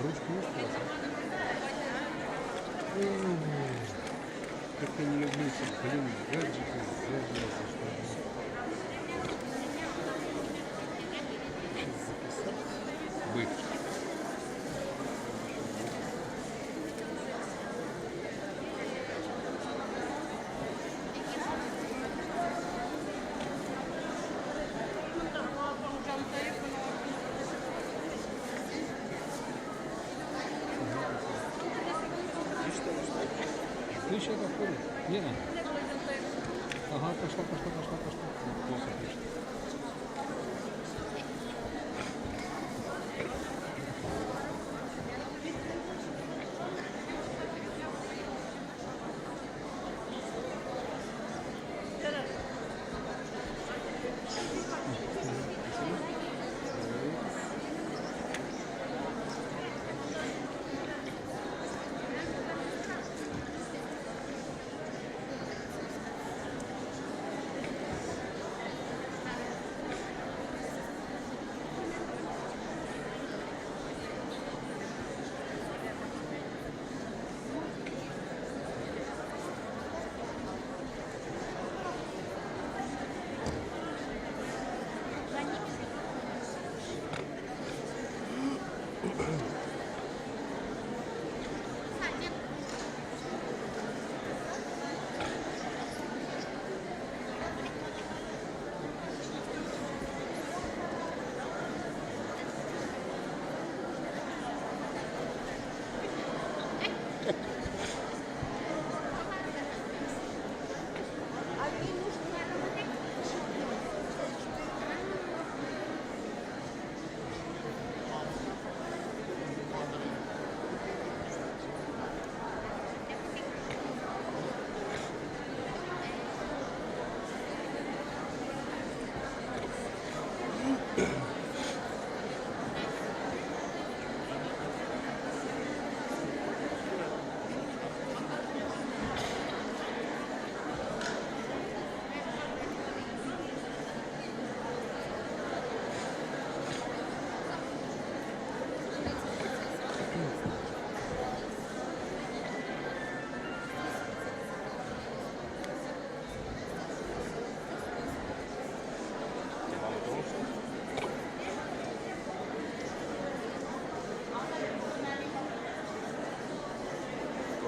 Ручку есть у вас? Как я не люблю эти, блин, гаджеты, заряжаются, что ли. Сейчас записать бы. Следующая подходит. Лена. Ага, пошла, пошла, пошла, пошла. Плохо пишет.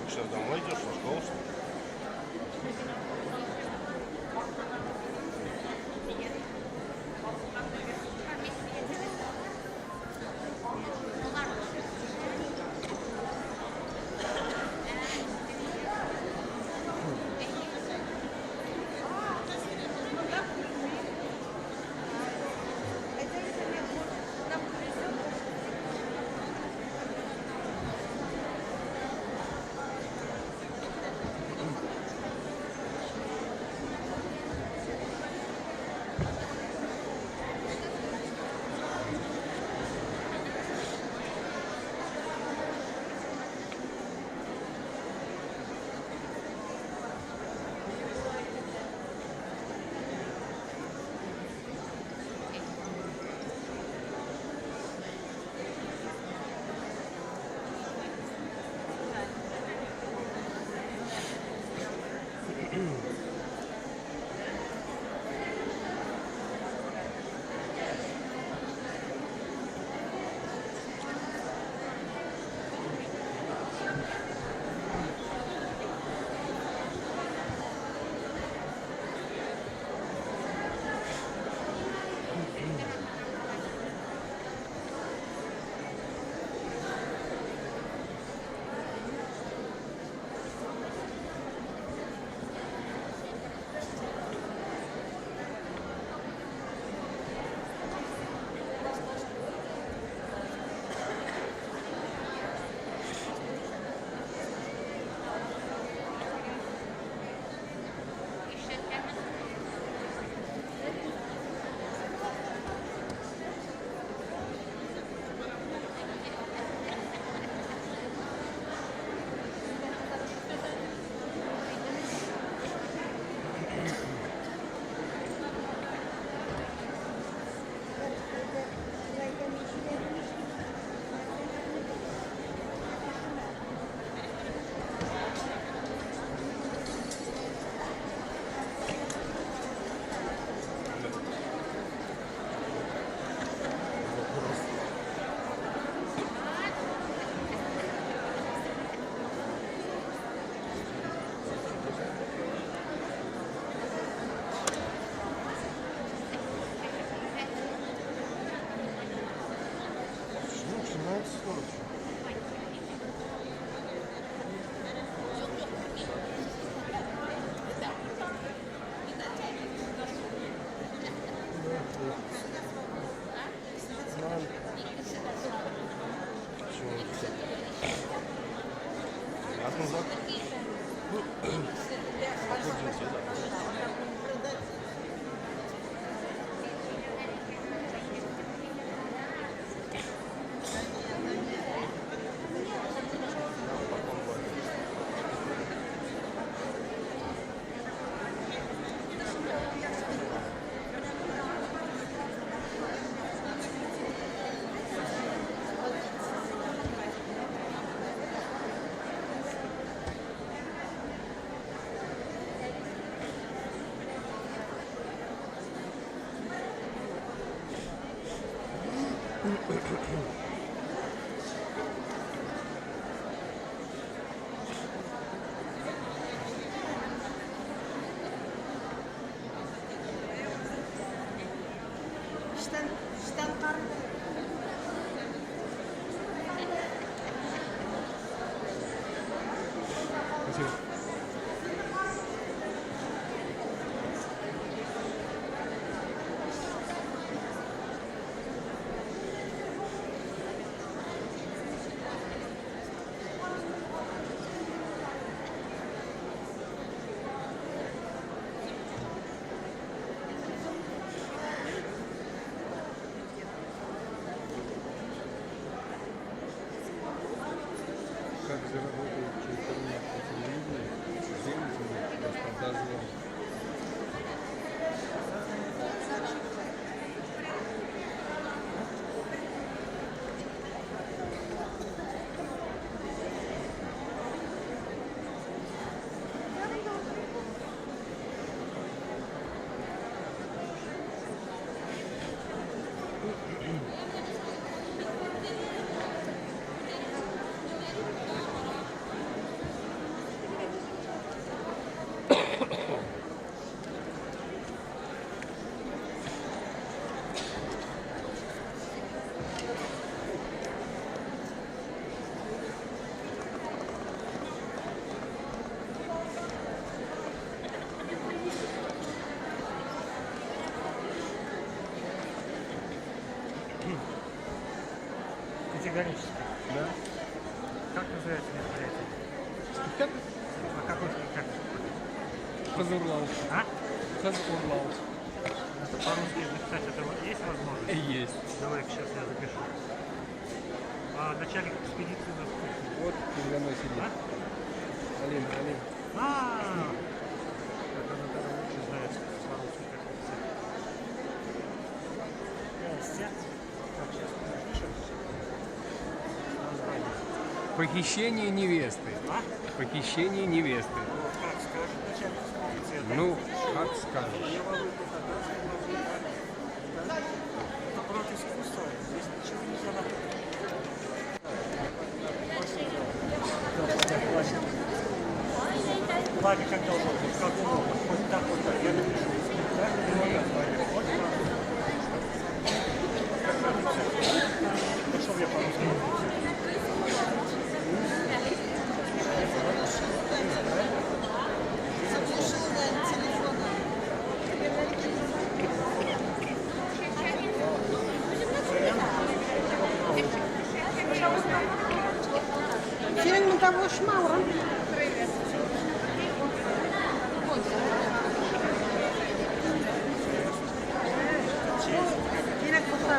Сейчас домой идешь, в школу, что ли? Назад. Похоже, да. Штан карты. Спасибо. Как заработает интернет по телевидению, сделайте мне просто дозвон. Категорически. Да? Как называется мероприятие? Спектакль? А какой спектакль? Хазурлау. А? Хазурлау. Это по-русски написать это есть возможность? Есть. Давай сейчас я запишу. А начальник экспедиции у нас кто? Вот передо мной сидит. А? Алина, Алина. А, так она тогда лучше знает по-русски, как написать. Здрасте. Так, сейчас напишем. Название. Похищение невесты. А? Похищение невесты. Вот как скажет начальник экспедиции. Да? Ну, как скажешь. Я могу по-татарски, могу так. Это брак искусства, здесь ничего нельзя напутать. Пламя как должно быть, как угодно, хоть так, хоть так. Я напишу спектакль, его название, хоть так. Как надо писать? Да что я по-русски могу писать? Заглушила телефон. Синең монда бушма урын. Кирәк булса.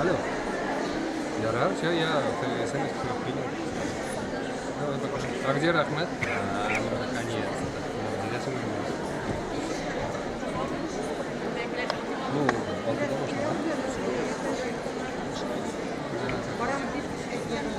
Алло. Ярар, все, я ты смс принял. Давай пока. А где Рахмет? А, ну, наконец-то. Ну, я сумею. Ну, алтыда башлана. Барам дип әгъза.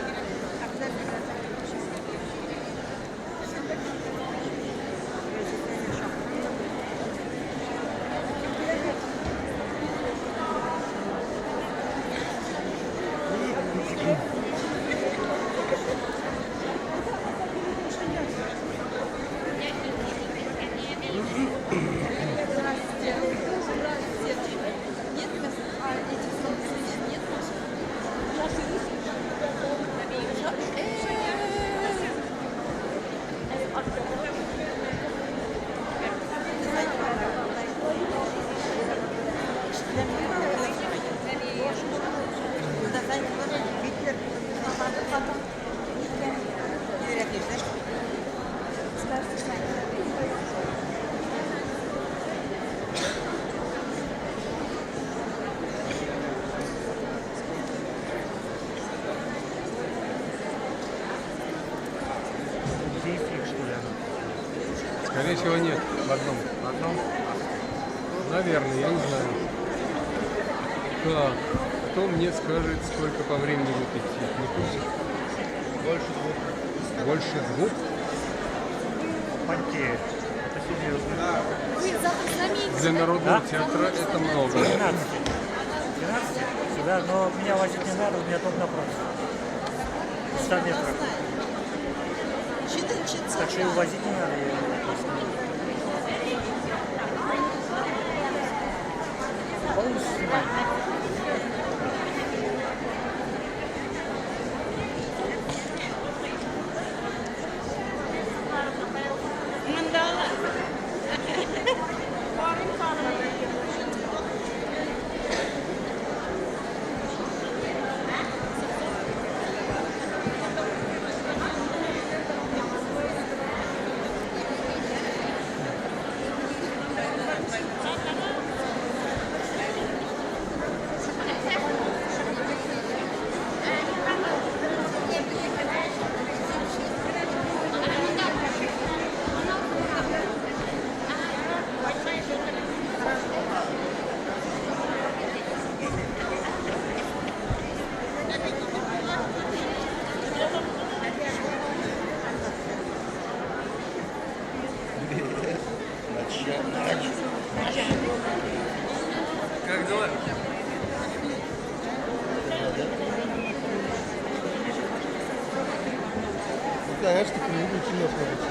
Действие, что ли, оно? Скорее всего, нет. В одном. В одном? Наверное, я не знаю. Так, кто мне скажет, сколько по времени будет идти? Не в курсе? Больше двух. Больше двух? Панти. Это серьезно. Вы завтра с нами идете, Для да? народного Да. театра это много. 12. 12? Сюда, но меня возить не надо, у меня дом напротив. В 100 метрах. Так что и увозить не надо. Я просто... Полностью снимать. Как дела? Ну, конечно, книгу кино смотрите.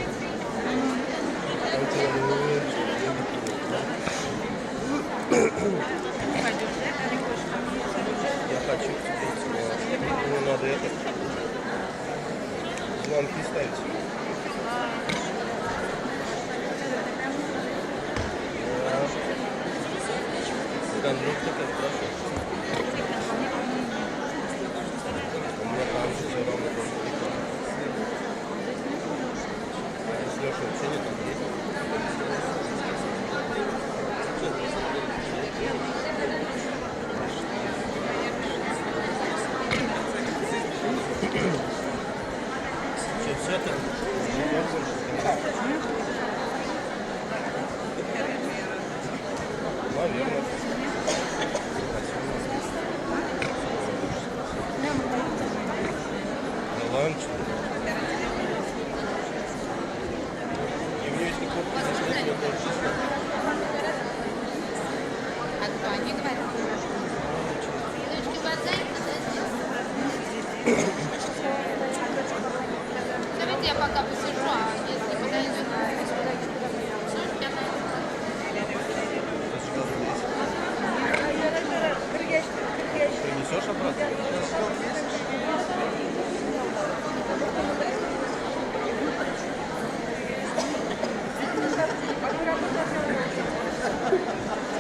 Я хочу тебе, ну, надо это, звонки ставить. Кондуктор как спрашивает. У меня там же все равно тоже прикольно. А если Леша вообще нет, он есть. Что, все это? Наверное. На ланч. И мне если кофту не снять, я тоже чисто. А кто? Они говорят? Давайте я пока посижу, а если подойдет, слушайте, она... Принесешь обратно?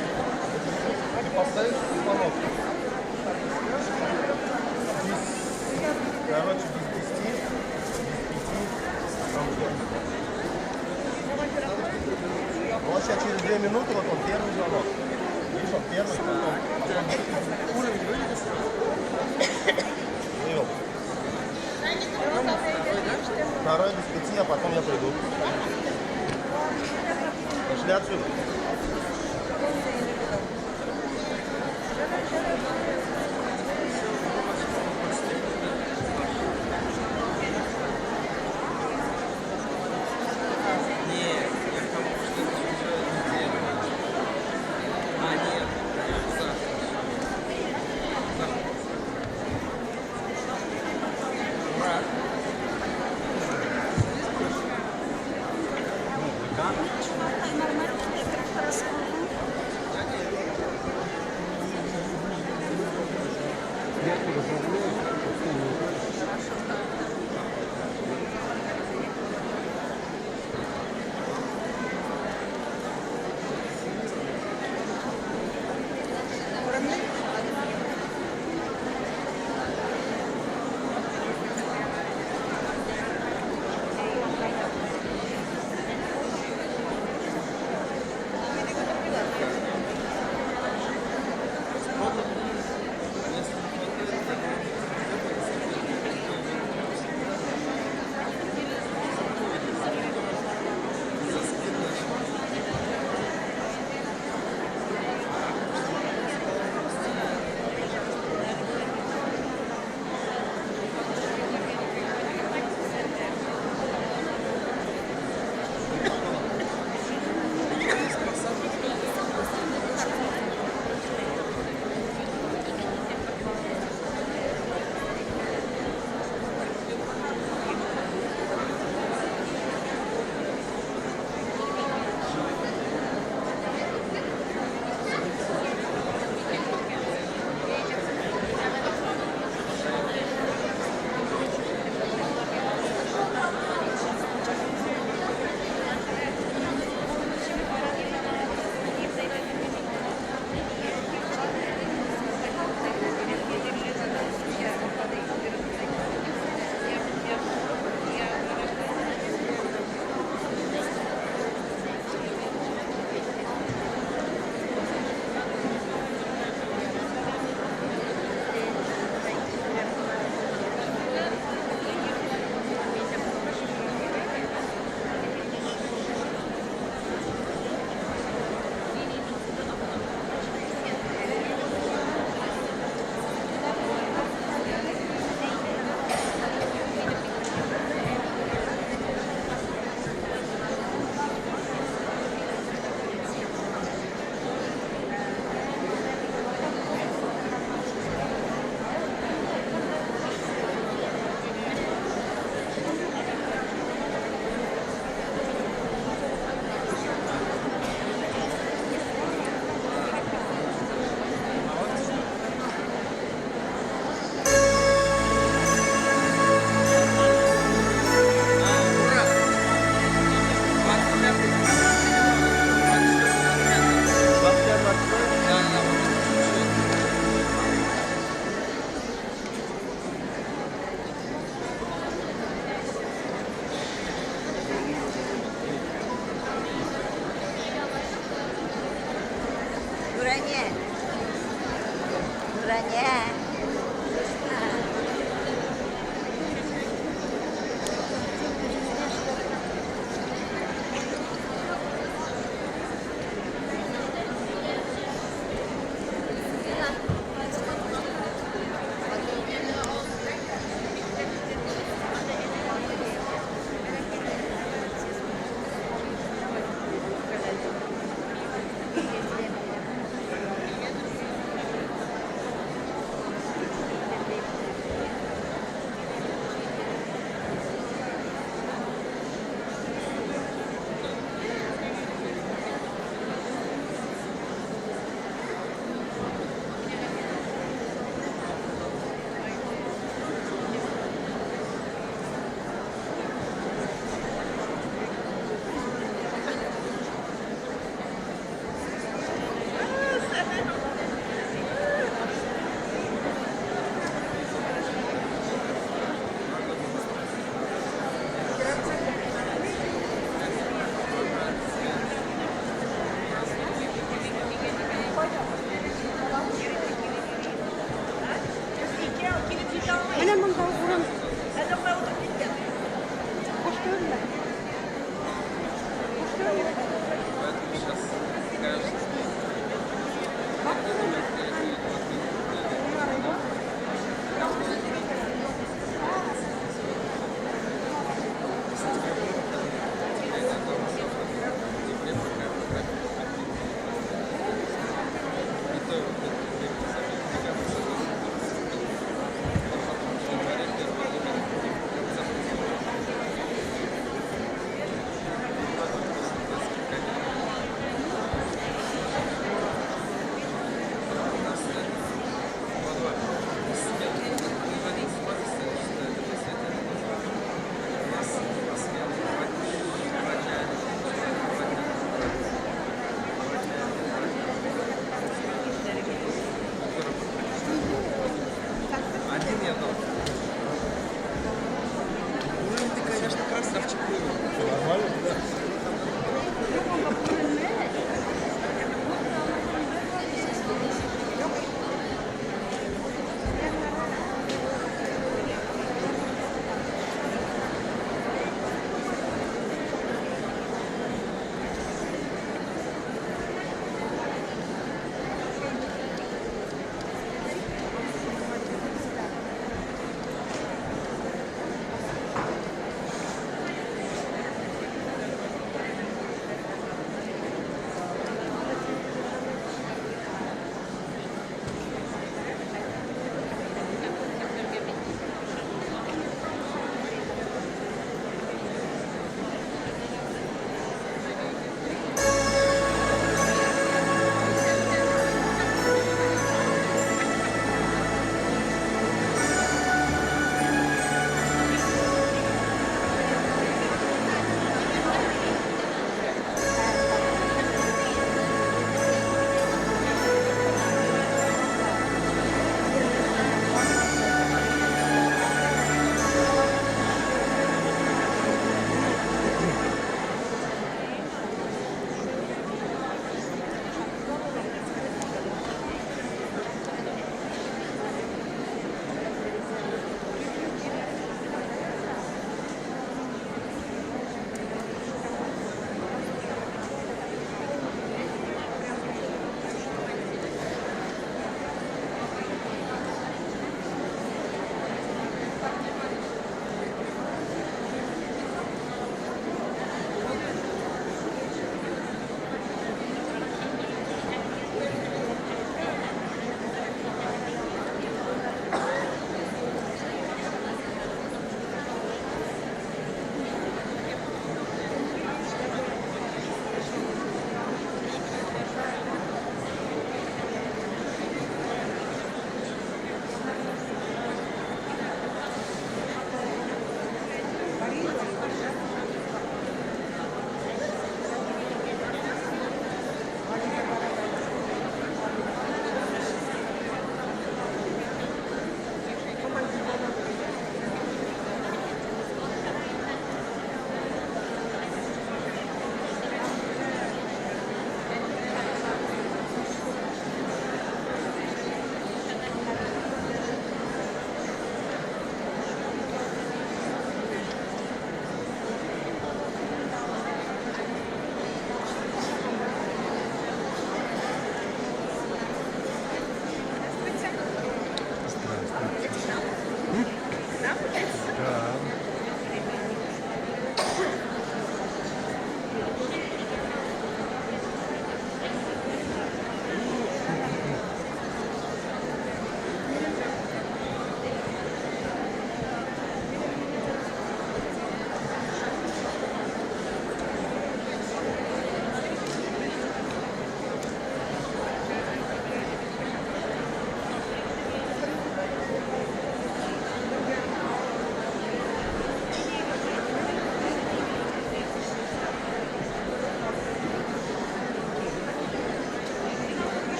Ты поставишь установку? Короче, без 10, без 5, там ждем. Вот сейчас через 2 минуты, вот он первый звонок. Видишь, он первый, потом уровень выведет. Вывел. Второй без 5, а потом я приду. Пошли отсюда. Нурания. Нурания.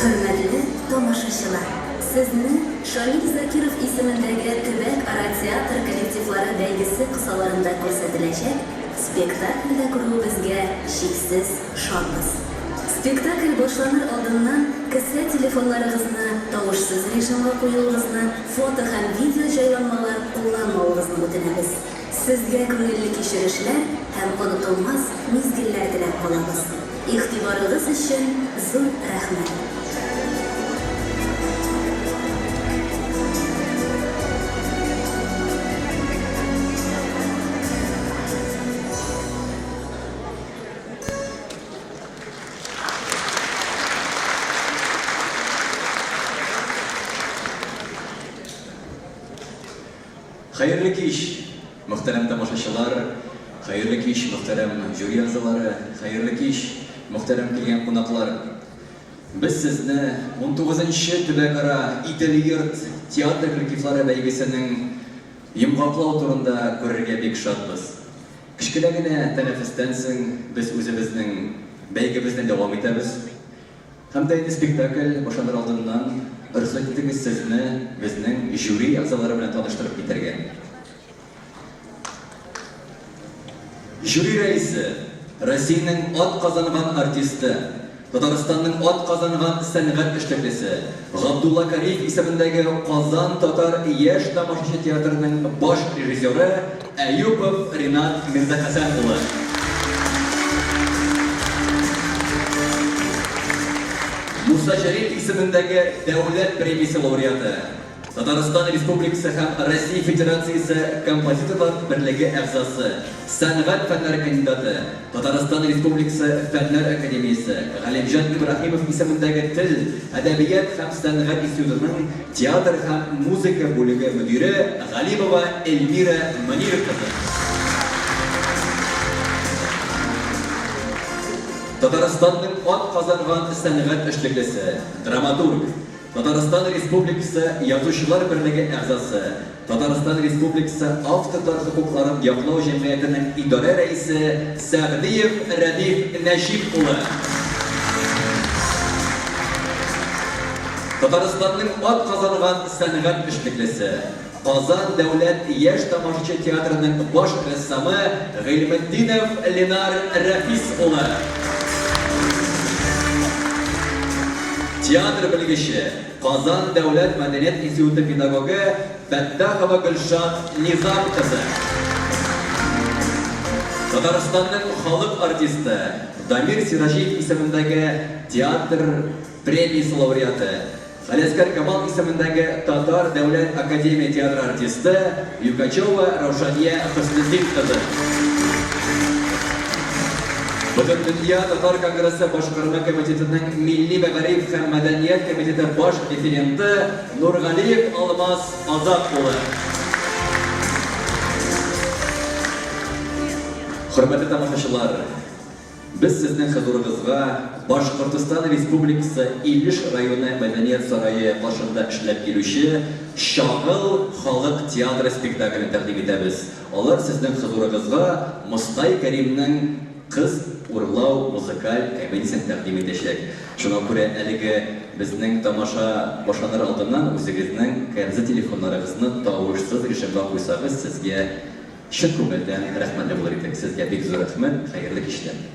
Хөрмәтле тамашачылар! Сезне Шамил Закиров исемендәге төбәк-ара театр коллективлары бәйгесе кысаларында күрсәтеләчәк спектакльдә күрүебезгә чиксез шатбыз. Спектакль башланыр алдыннан кесә телефоннарыгызны тавышсыз режимга куюыгызны, фото һәм видео җайланмалар кулланмавыгызны үтенәбез. Сезгә күңелле кичерешләр һәм онытылмас мизгелләр теләп калабыз. Игътибарыгыз өчен зур рәхмәт! Хәерле кич, мөхтәрәм тамашачылар, хәерле кич, мөхтәрәм жюри әгъзалары, хәерле кич, мөхтәрәм килгән кунаклар. Без сезне 19 нчы төбәкара Идел-йорт театр коллективлары бәйгесенең йомгаклау турында күрергә бик шатбыз. Кечкенә генә тәнәфестән соң без үзебезнең бәйгебезне дәвам итәбез. Һәм дә инде спектакль башланыр алдыннан рөхсәт итегез сезне безнең жюри әгъзалары белән таныштырып китәргә. Жюри рәисе, Россиянең атказанган артисты, Татарстанның атказанган сәнгать эшлеклесе, Габдулла Кариев исемендәге Казан татар яшь тамашачы театрының баш режиссеры Әюпов Ринат Мирзахәсән улы. Муса Җәлил исемендәге Дәүләт премиясе лауреаты, Татарстан Республикасы һәм Россия Федерациясе Композиторлар берлеге әгъзасы, сәнгать фәннәре кандидаты, Татарстан Республикасы Фәннәр академиясе Галимҗан Ибраһимов исемендәге Тел, әдәбият һәм сәнгать институтының театр һәм музыка бүлеге мөдире Галимова Эльмира Мөнир кызы. Татарстанның атказанган сәнгать эшлеклесе, драматург, Татарстан Республикасы Язучылар берлеге әгъзасы, Татарстан Республикасы Авторлар хокукларын яклау җәмгыятенең идарә рәисе Сәгъдиев Рәдиф Нәҗип улы. Татарстанның атказанган сәнгать эшлеклесе, Казан дәүләт яшь тамашачы театрының баш рәссамы Гыйльметдинов Ленар Рәфис улы. Театр белгече, Казан дәүләт мәдәният институты педагогы Фәттахова Гөлшат Низам кызы. Татарстанның халык артисты, Дамир Сираҗиев исемендәге театр премиясе лауреаты, Галиәсгар Камал исемендәге Татар дәүләт академия театры артисты Юкачева Раушания Хөснетдин кызы. Бөтендөнья татар конгрессы башкарма комитетының милли мәгариф һәм мәдәният комитеты баш референты Нургалиев Алмаз Азат улы. Хөрмәтле тамашачылар, Без сезнең хозурыгызга Башкортостан Республикасы Илеш районы Мәдәният сарае каршында эшләп килүче Чагыл халык театры спектаклен тәкъдим итәбез. Алар сезнең хозурыгызга Мостай Кәримнең Кыз урлау музыкаль комедиясен тәкъдим итәчәк. Шуңа күрә әлеге безнең тамаша башланыр алдыннан үзегезнең кәрзэ телефоннарыгызны тавышсыз режимга куйсагыз, сезгә Чын күңелдән рәхмәтле булыр идек. Сезгә бик зур рәхмәт, хәерле кичләр.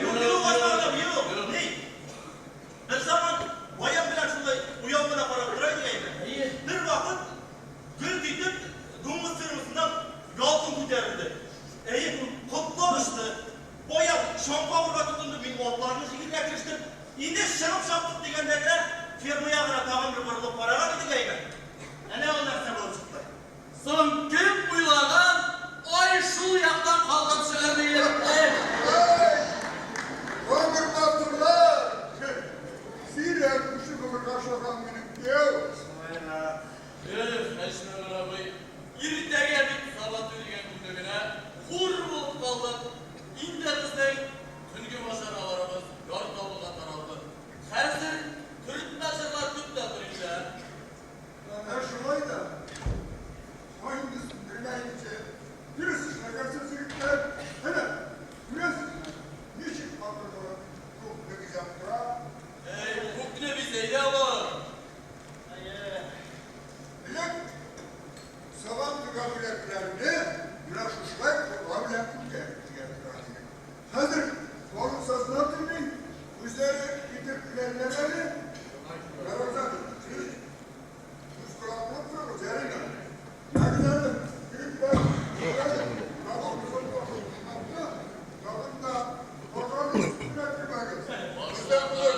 Юк, юк, Азман абый, юк. Ни? Берзаман баян белән шулай уяу гына карап тора идек әйме. Бервакыт гөлт итеп дуңгыз фермасыннан ялкын күтәрелде. Әйе, котлар очты. Баян чаң кагырга тотынды, мин атларны җигергә керештем. Инде чыгып чаптык дигәндә генә ферма ягына тагын бер борылып караган идек әйме. Әнә ул нәрсә булып чыкты. Соң кем уйлаган, ай шул яктан калкып чыгыр диеп, әй! Әй! Гомер батырлар! Сирәк кеше булырга ошаган минем кияү. Эх, Әшмәмәр абый, иртәгә бит Сабантуй дигән көнне генә хур булып калдык. Инде безнең төнге маҗараларыбыз ярты авылга таралды. Хәзер төртмә җырлар көт тә тор инде, ә? Ә шулай да, майны сүндермәенчә, дөрес эшләгәнсез, егетләр. Әнә, күрәсезме, ничек матур булып күкне бизәп тора. Әй, күкне бизәй дә алар. Элек Сабан туйга бүләкләрне менә шушылай кулга белән күтәреп килә торган идек. Хәзер халык сознательный, үзләре китереп эләләр әле. Рамазан, сез күз колак булып торыгыз, ярыймы? Мәгез әле, егетләр, тагын да базар өстенә кермәгез. Бездән булыр.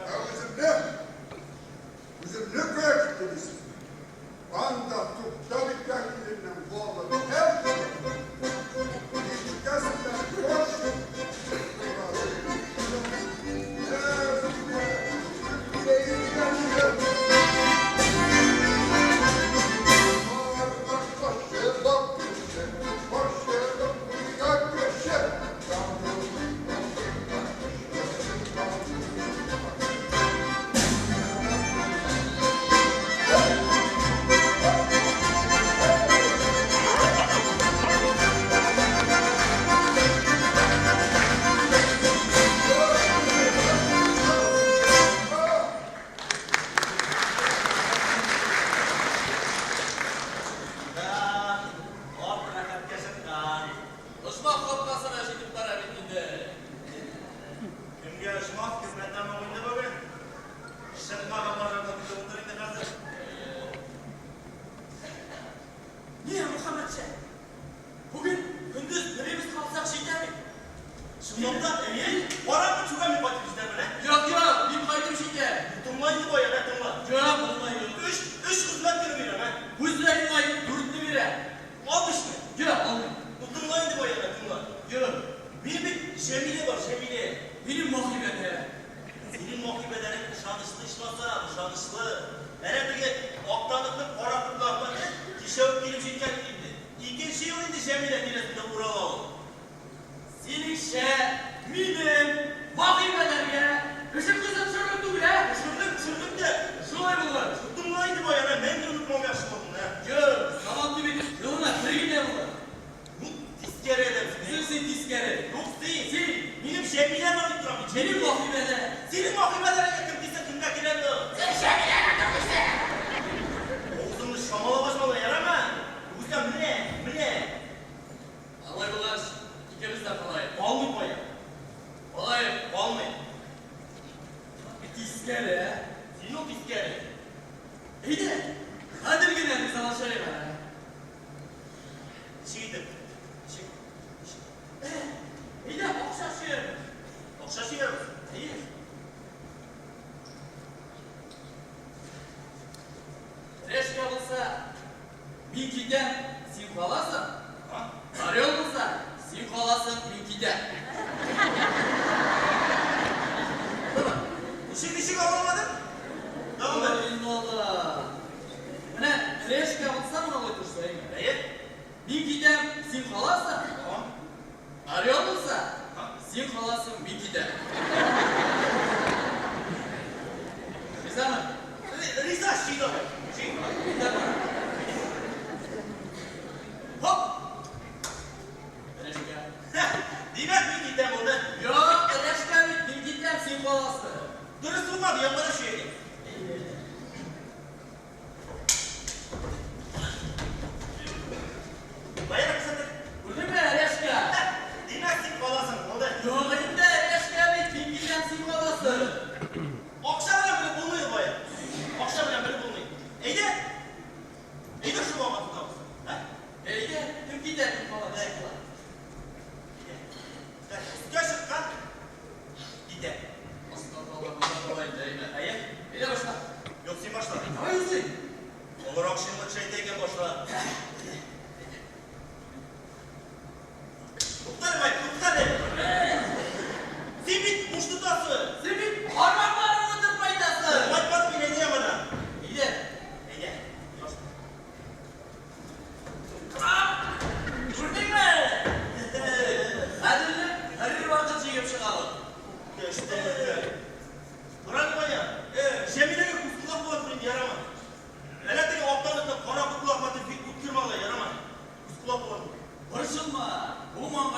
Ә үземне, үземне кая китте дисезме? Анда туктап иткән киленнең балы тәмле. Ишетәсең дә кош Да, ат рәхәткә чыккан. Оҗмах капкасына җитеп бара бит инде. Кемгә оҗмах, кемгә тәмуг инде бүген? Чыкмаган базарда көтеп утыр инде хәзер. Ни, Мөхәммәтша? Бүген көндез беребез калсак җитә бит. Чынлап та, әйе, караңгы төшүгә мин кайтып җитәрмен, ә? Юк, юк, мин кайтып җитәм. Тыңла инде бая, ә, тыңла. Юк, булмый, юк. Өч, өч хезмәт көне бирәм, ә? Үзләре миңа дүртне бирә. Ал өчне. Юк, алмыйм. Ну, тыңла инде бая, ә, тыңла. Юк. Минем бит Җәмилә бар, Җәмилә. Минем Маһибәдә. Синең Маһибәдәнең ышанычлы ичмаса, ышанычлы. Әнә теге Актаныкның кара котлы Әхмәте кичә үк килеп җиткән иде инде. Икенче ел инде Җәмилә тирәсендә урала ул. Синеңчә, минем Маһибәдәргә эшем кызын төшерерлек түгел, ә? Төшердек, төшердек тә. Шулай булыр. Тыңла инде бая, әнә мәңге онытмам яхшы булдың, ә? Юк, Сабантуй бит елына бер генә була. Ну, тискәре адәм син. Үзең син тискәре. Юк, син. Син. Минем Җәмилә бар дип торам бит. Минем Маһибәдә. Синең Маһибәдәргә кем тисә, кемгә кирәк ул? Син Җәмиләгә кем тисә? Авызыңны чамалап ачмалар, ярамы? Югыйсә менә, менә. Алай булгач, икебез дә калаек. Калмый кая? Калаек. Калмый. Тискәре, ә? Син ул тискәре. Әйдә, гадел генә ризалашыйк әле. Ничек итеп? Ничек? Ничек? Әйдә, акча чөябез. Акча чөябез? Әйе. Решка булса, мин китәм, син каласың. Орел булса, син каласың, мин китәм. Ничек, ничек аңламадым? Тагын бер. Ой, надан. Менә решка булса, моны алай торса, әйе. Әйе. Мин китәм, син каласың. Орел булса, син каласың, мин китәм. Ризамы? Риза, чөй давай. Чөй. Давай. Хоп! Решка. Димәк, мин китәм булды. Юк, решка бит, мин китәм, син каласың. Дөрес булмады, яңадан чөйгә. Баян,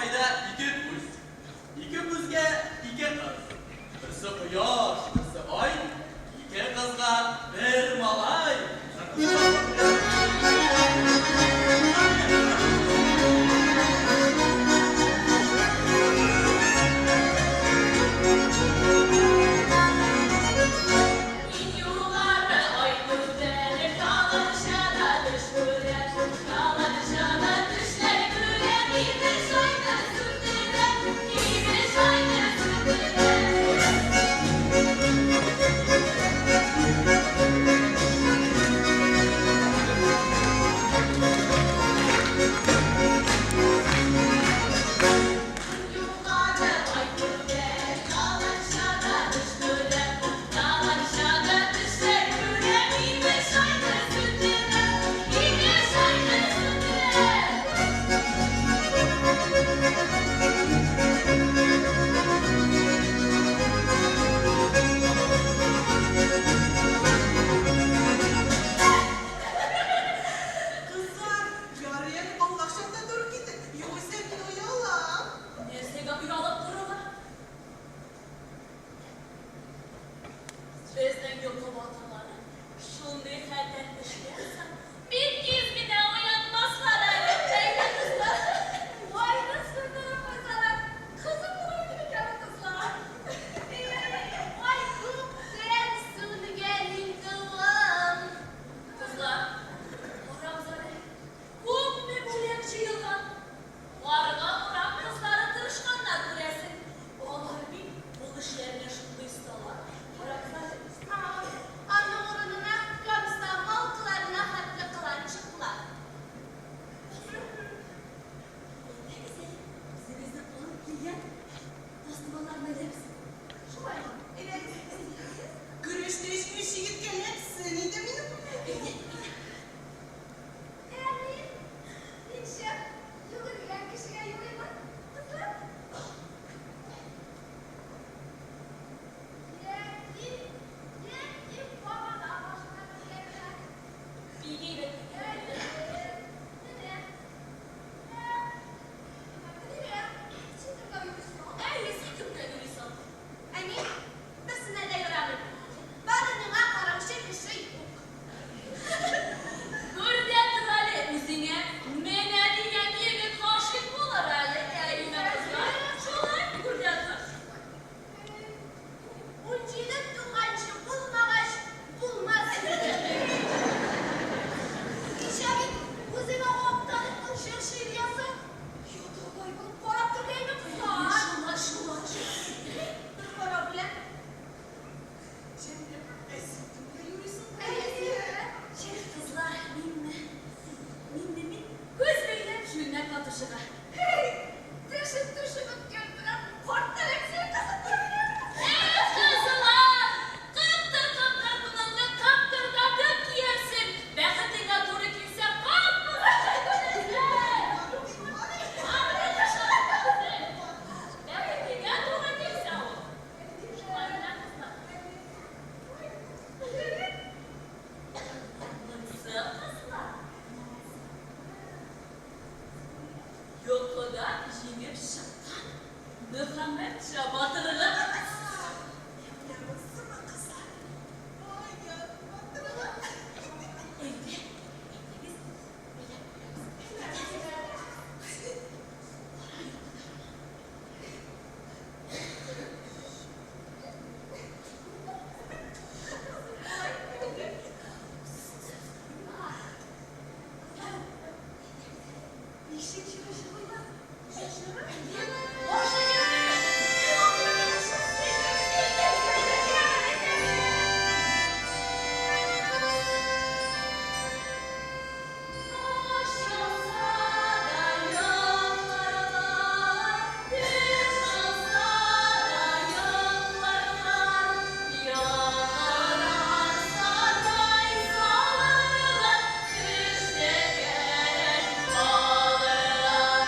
иде ике күз. Ике күзгә ике кыз. Берсе кояш, берсе ай. Ике кызга бер малай. Иң югары ай күтәреп, Таланчада төш күрә, Таланчада төшләр күрә, Имеш айны сүндерә, Имеш айны сүндерә. Югары ай күтәреп, Таланчада төш күрә, Таланчада төшләр күрә, Имеш айны сүндерә, Имеш айны сүндерә. Кызлар, ярый әле аулак чакта туры килде. Югыйсә мин оялам. Нәрсәгә оялып торырга? Безнең йокы батырлары шундый хәлдән эшләрсең, бик тиз генә уянмаслар әле, әйдә, кызлар. Айны сүндереп куйсалар, кызык булыр иде микән ул, кызлар? Ай, күптән сүнгән инде ул. Кызлар, карагыз әле, күпме бүләк җыелган. Карга урам кызлары тырышканнар, күрәсең. Алар бит кул эшләренә шундый осталар. Карагыз әле. Аның урынына комсомолкаларына хәтле кыланчыклар. Әйдәгез әле, үзегезнең алып килгән тастымаларны эләбез. Шулаймы? Көрәштә җиңүче егеткә эләксен инде минем. Әйдә, әйдә. Ә мин ничек йөгергән кешегә юрыймын, кызлар? Яки, яки багана башына менгәннәр. Бик әйбәт. Әйе, менә. Менә. Син кемгә юрыйсың? Әйе, син кемгә юрыйсың? Ә мин берсенә дә юрамыйм. Бары миңа караучы кеше юк. Күр дә тор әле, үзеңә менә дигән егет гашыйк булыр әле, әйеме, кызлар? Шулай, күр дә тор. 17 туганчы булмагач, булмас инде. Кичә бит үзеңә актарып шыр ясап, йодрыктай булып карап торгайны, кызлар. Шулай, шулай. Бер карау белән. Җәмилә, ә син кемгә юрыйсың? Әйе. Кызлар, минме? Минме, мин күз бәйләп чүлмәк ватучыга. Төшеп төшеп үткән торам. Карт эләксен, кызым. Эх, кызлар! Каптыр-каптыр туныңны каптырдатып киярсең. Бәхетеңә туры килсә, капмаган. Бәхетеңә туры килсә ул. Шулай гына, кызлар. Монысы, кызлар, йокыда җиңеп чыккан Мөхәммәтша батырыгыз. Менә монысымы, кызлар? Ай, я, батырга. Әйдә, әйдәгез, бәйләп куябыз. Кара йокыда. Ничек җыры җырлыйлар? Башта кирәк. Таш яуса да яңгырлар, төш алса да яңгырлар, яңгырасадай салырлар, төштә кәрәк алырлар.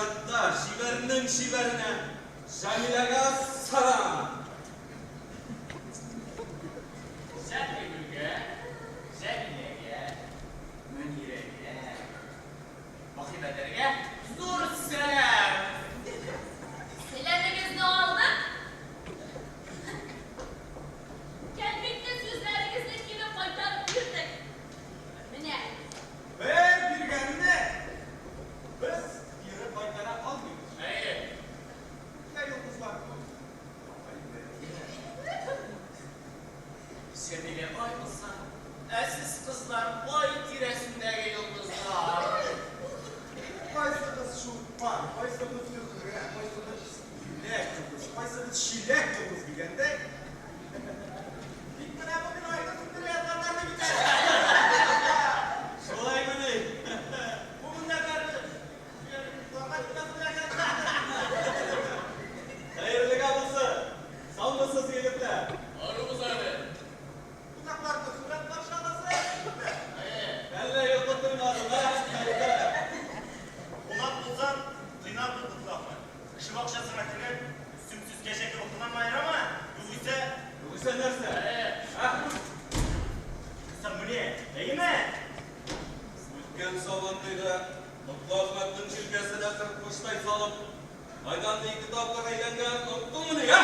Чиратта чибәрнең чибәренә, Җәмиләгә сәлам! Зәкигөлгә, Җәмиләгә, Мөнирәгә, Маһибәдәргә зур сәлам! Сәламегезне алдык. Кәнфитне сүзләрегезне кире кайтарып бирдек. Менә. Бер биргәнне без кире кайтара алмыйбыз. Әйе. Менә йолдызлар күп. Ай, бер. Җәмилә ай булса, ә сез, кызлар, ай тирәсендәге йолдызлар. Кайсыгыз Чулпан, кайсыгыз Зөһрә, кайсыгыз Диләк йолдыз, кайсыгыз Чиләк йолдыз дигәндәй, тик менә бүген айны сүндерә язганнарны бит әле. Шулаймыни? Бу мендәрләрне Хәерлегә булсын! Саумысыз, егетләр! Арубыз әле. Кунакларны хөрмәт каршы аласы, егетләр. Әллә йокы туймадымы, ә? Кунак булсаң, тыйнак бул, Котлы. Кеше бакчасына кереп, сөмсез кәҗә кебек кыланма, ярама? Югыйсә... Югыйсә нәрсә? Ә? Югыйсә менә, әйеме? Үткән Сабантуйда Котлы Әхмәтнең җилкәсенә кырт-коштай салып, мәйданны ике тапкыр әйләнгәнен оныттыңмыни, ә?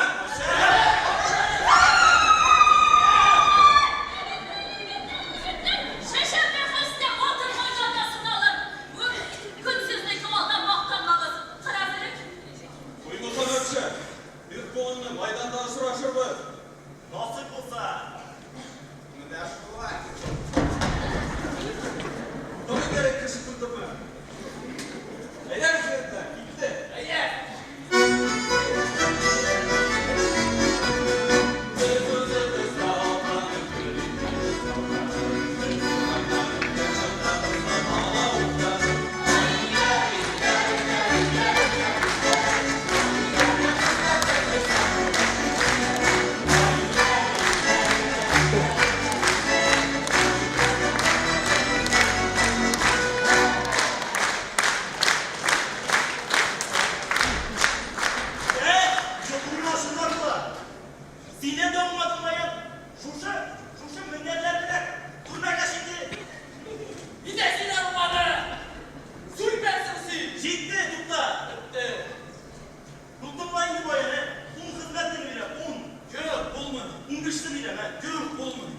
Чәчәк бәхәстә атын майданда сыналыр. Көнсезнеке алдан мактанмагыз. Кырәзелек. Куй, Мөхәммәтша, бир кулыңны, майданда очрашырбыз. Насыйп булса. Менә шулай. Тагын кирәк кеше культурны. Әйдәгез, егетләр, китте. Әйдә! Без үзебез дә алдан көл итәбез алдан. Без майдан үткән чакта алавыкта. Әй, йокыңны ачсыннар болар. Синнән дә уңмадым, Маян. Шушы, шушы мендәрләр белән күрмәгәч инде. Мин дә синнән уңмадым. Сүлпәнсең син. Җитте, тукта. Бетте. Ну тыңла инде, Баян, ә. Ун хезмәтен бирәм, ун. Юк, булмый. Унбишне бирәм, ә. Юк, булмый.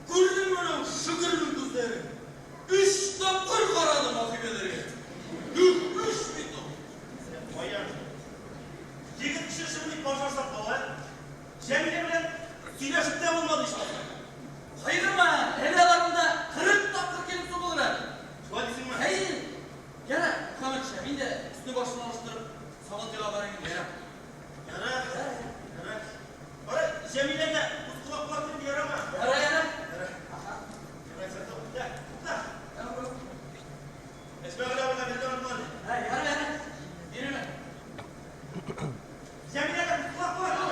Күрдеңме аның Шөкернең күзләрен? Өч тапкыр карады Маһибәдәргә. Юк, өч бит ул. Баян. Егет кеше шундый баш ашлап кала. Җәмилә белән сөйләшеп тә булмады ичмасам. Кайгырма, әле алар монда 40 тапкыр килеп сугылыр әле. Шулай дисеңме? Әйе. Ярар, Мөхәммәтша, мин дә өсне башын алыштырып, Сабантуйга барыйм инде, ярар. Ярар, ярар. Кара, Җәмиләгә күз колак була күрде, ярамы? Ярар, ярар. Ярар. Ярар, тукта, тукта. Әсмәгөл абыйга бер дә онытма әле. Ә, ярар, ярар. Йөрмә. Җәмиләгә күз колак була күр.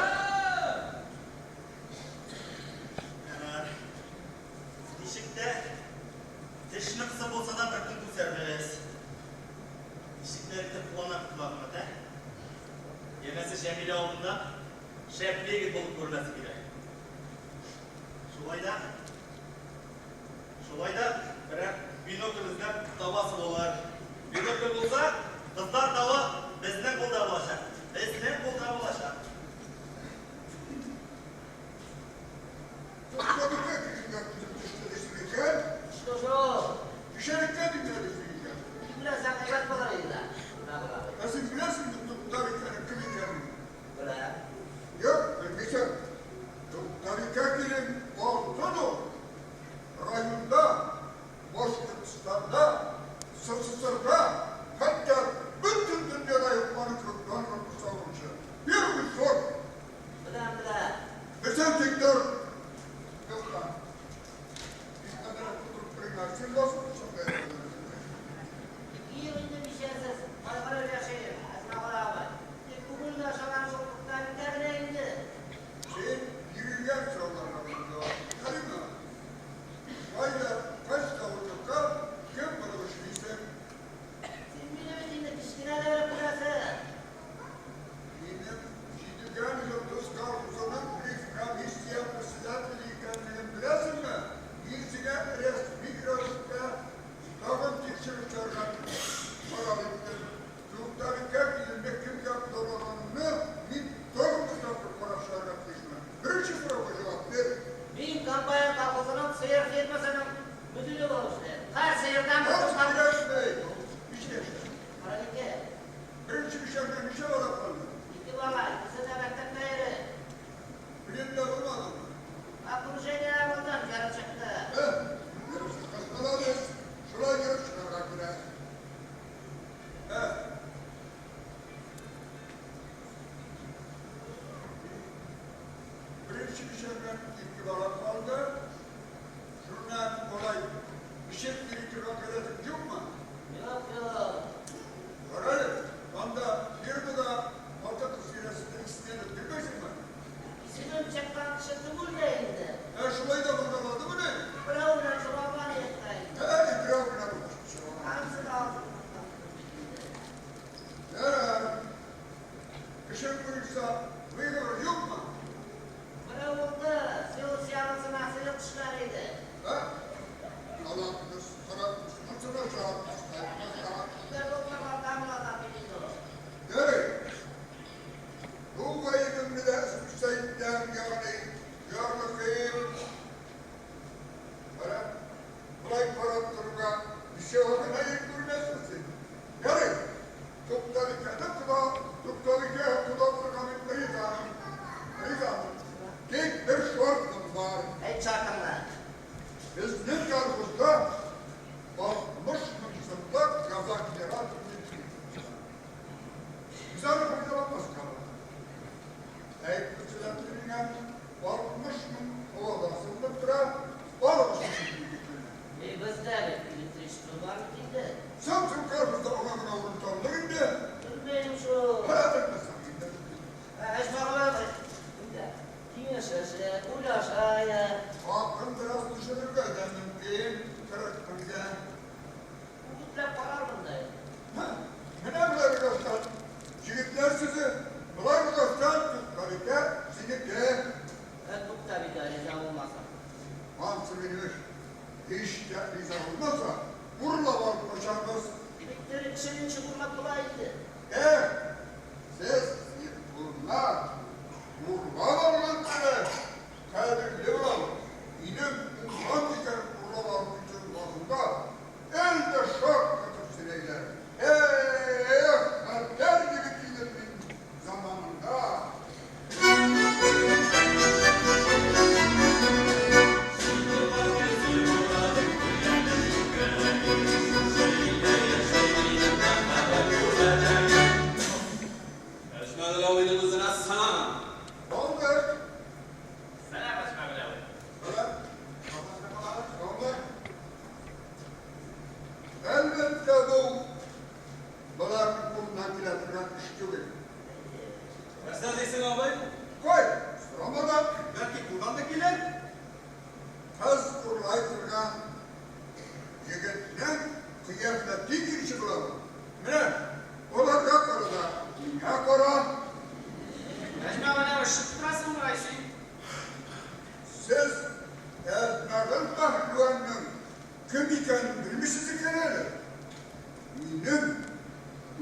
Ярар. Ничек тә тешне кысып булса да бер көн күтәрбез. Ничек тә итеп куана котлармын, ә? Янәсе Җәмилә алдында шәпле егет булып күренәсе килә. Шулай да, шулай да берәр бинокль эзләп табасы булыр. Бинокль булса, кызлар тавы безнең кулда булачак. Безнең кулда булачак. Туктабикә килгән күзем төште дисең икән. Что шул? Кишәрлеккә димлә дисең икән. Беләсәң әйбәт булыр иде дә. Ә син беләсеңме Туктабикәнең кем икәнен? Беләм. Юк, белмисең. Туктабикә килен алтын ул. Районда, Башкортстанда, СССРда, хәтта училищеннан ике бала калды. Шуннан болай эчеп йөри торган гадәтең юкмы? Юк, юк. Карале, анда фермада хатын-кыз тирәсендә иснәнеп йөрмәсеңме? Исемем чыккан кеше түгел дә инде. Ә шулай да булгаладымыни? Берәү белән чоланган идек тә инде. Ә, берәү белән чоланган. Анысы да азык бит инде. Ярар. Кеше буенча выговор юкмы? Берәү булды, силос янысына сыер төшләр иде. Ә? Алакмыш, каракмыш, монсына чакмыш, кайтмаса. Бер булмаганда була бит инде ул. Ярый. Бу гаебеңне дә исключать итәм, ягъни ярлыкыйм. Кара, болай карап торуга ничего гына ир күрмәссең син. Ярый. Тукталикәне кода, тукталикә кода булырга мин риза. Ризамын. Тик бер шартым бар. Әйт шартыңны. Безнең колхозда 60 мең сумлык газогенератор электричество. Без аны файдаланмаска була. Әйт, председатель миңа 60 мең һавада асылынып тора, алыгыз шушы кредитны. И бездә бит электричество бар бит инде. Соң соң колхозда аңа гына урын табылыр инде. Белмим шул. Һә, белмәсәң инде. Әҗмәгыл абый, инде киңәшләшә, уйлаша. Хакын бераз төшерергә дә мөмкин, 40 меңгә. Үгетләп карармын да инде. Һә, менә болай булгачтан, җегетләр сүзе, болай булгачтан, Тукталикә синеке. Ә Тукталикә риза булмаса? Ансы минем эш. Һич тә риза булмаса, урлап алып качарбыз. Бик тере кешене ничек урлап була инде? Эх, сез булма, урлап алган кебек, кадерле булам. Минем уңган икән урлап алып китү хакында әле дә шаккатып сөйләйләр. Эх, хәтәр егет идем мин заманында. Әҗмәгөл абыйның үзенә сәлам. Алдык. Сәлам, Әҗмәгөл абый. Сәлам. Алдык. Әлбәттә, бу боларның кулыннан килә торган эш түгел. Нәрсә дисең, абый? Кой, сорама да. Бәлки кулдан да килер? Кыз урлай торган егетнең кыяфәте икенче була ул. Менә аларга кара да, миңа кара. Әҗмәгөл абый, шып торасың бугай син. Сез Әҗмәгөл пәһлеванның кем икәнен белмисез икән әле. Минем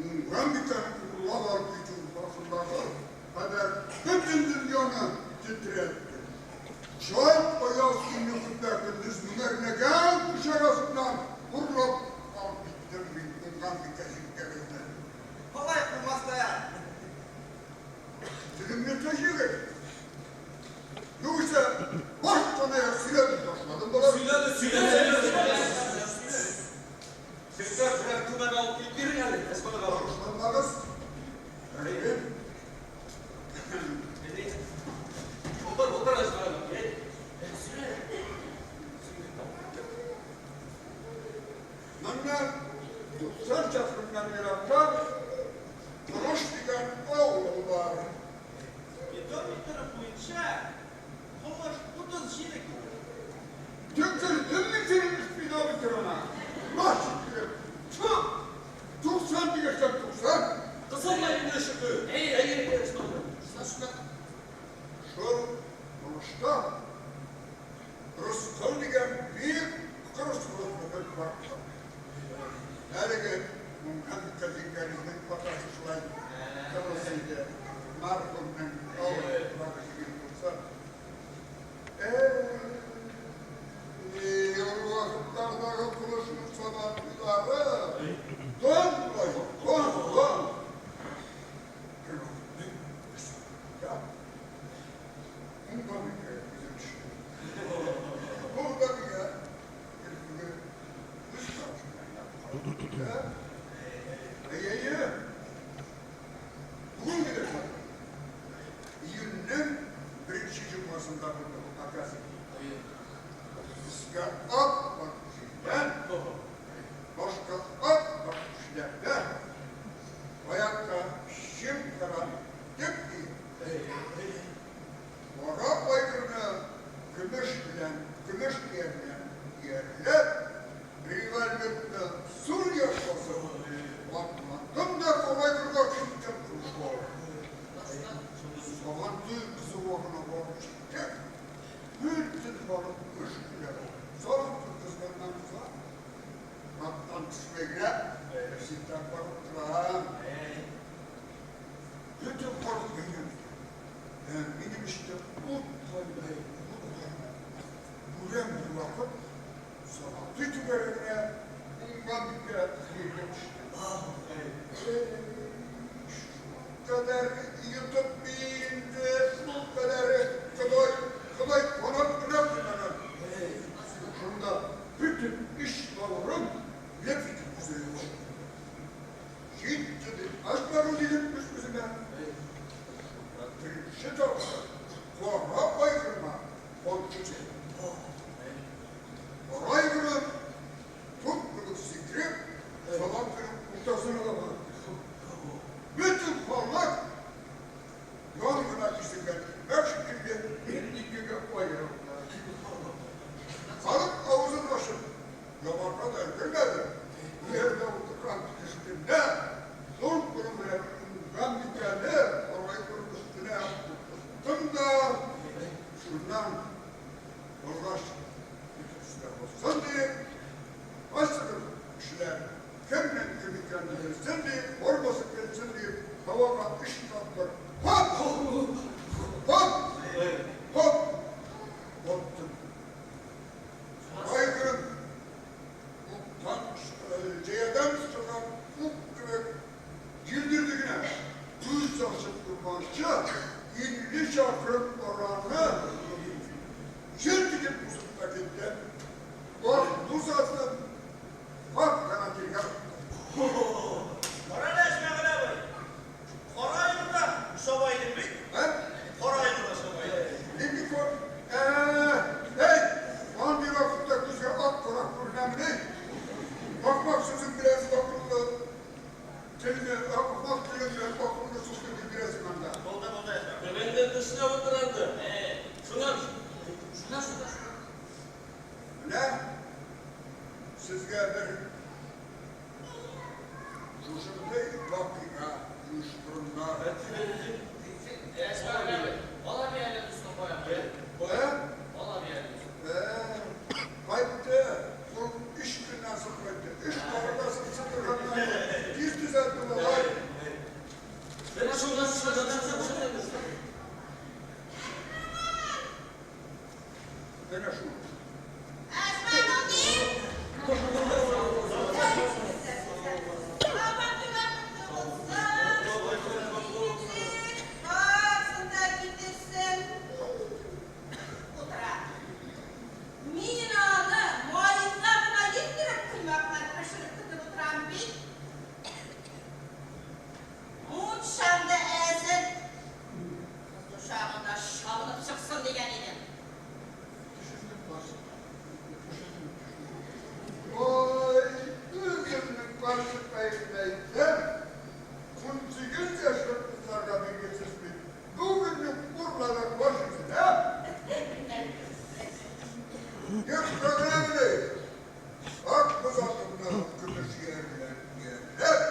уңган икән урлап алып китү хакындагы хәбәр бөтен дөньяны тетрәтте. Чат аяз көнне көпә-көндез меңәрләгән кеше арасыннан урлап алып киттем мин уңган бикә җиңгәгезне. Алай булмас та. Телеңне тый, егет. Югыйсә, баштан аяк сөйләп ташладым болар. Сөйләде, сөйләде. Сезгә берәр түмән алып килеп бирер әле, Әҗмәгөл абый. Тавышланмагыз. Рәхим. Утыр, утыр, Әҗмәгөл абый. Моннан 90 чакрымнан еракта Торыш дигән авыл бар. Спидометр буенча Колыш 37 километр. Төкердем мин синең спидометрыңа. Баш иттереп. Тфу! 90 дигәчтән 90. Кысылма инде, Шөкер. Әй, әй, әй, Әҗмәгөл абый. Шул Колышта Рыскыл дигән бик кырыс холыклы бер карт бар. Әлеге уңган кәзинкәгезнең атасы шулай кырыс иде. Мәрхүмнең авыр туфрагы җиңел булса. Әй, ул вакытлардагы Колышның сабантуйлары дан болай, дан, дан. Бервакытны Рыскылга уңган икән күзем төште. Ул да миңа иртүге үз карашыннан карап куйды. Әй, әйе. Бүген генә хәтерлим. Тараттык ди. Кара айгырны көмеш белән, көмеш ияр белән иярләп, револьверны сул якка салып, атландым да кара айгырга киттем. Сабантуй кызуы гына барып җиттек. Бөтен халык эш килә. Сабантуй кызганнан кыза. Аттан төшмәй генә, читтән карап торам. Бөтен халык бәйрәм итә. Ә минем эчтә ут кайный, ут кайный. Күрәм бервакыт Сабантуй түгәрәгенә уңган бикә җиргә төште. Шулкадәр йотып инде, шулкадәр Ходай, Ходай канат кына куймаган. Шунда бөтен эч бавырым леп итеп өзелеп чыкты. Җитте дип, ашмагыз дидем үз-үземә. Беренче тапкыр кара айгырыма камчы чәйнәдем. Кара айгырым туп кебек сикереп, салам кебек уртасына да барып төште. Бөтен халык ян гына киселгән икмәк шикелле икегә аерылды. Халык авызын ачып ябарга да өлгермәде, иярдә утырган кешене зур кулым белән уңган бикәне кара өстенә утырттым да, шуннан баргач, бөтен эшләр булсын дип, кайсыдыр кешеләр кемнең кем икәнен белсен дип, формасы килсен дип, һавага өч тапкыр Хоп! Хоп! Хоп! Аттым. Айгырым уктан, җәядән чыккан ук кебек җилдерде генә. Күз ачып йомганчы, 50 чакрым араны җилт итеп узып та китте. Ак боз атын пап кына тиргәп утырды. Кара әле, Әсмәгыйль абый. Кара айгырда чаба идең бит. Ә? Кара айгырда чаба идең. Нинди кор? Ә-ә-ә! Әй! Андый вакытта күзгә ак карак күренәмени? Ахмак сүзең белән акыллы телне, ахмак телең белән акыллы сүзне бүлдерәсең анда. Булды, булды, Әсмәгыйль. Төбеңне тешләп утыр инде. Шуннан, шуннан, шуннан, шуннан. Менә сезгә бер шушындый вакыйга оештырыннар. Кайтты, ул өч көннән соң кайтты. Өч кабыргасын сындырганнан соң тиз төзәлде малай. Әнә шул. Мин аны маенда гына йөздереп коймаклар пешереп көтеп утырам бит. Мунчам да әзер. Кызу чагында чабынып чыксын дигән идем. Ой, үземнең карчыккаемны әйтсәм, 18 яшьлек кызларга биргәнсез бит. Бүген үк урладык баш үзенә. Юк, программаны ак боз атымны көмеш ияр белән иярләп,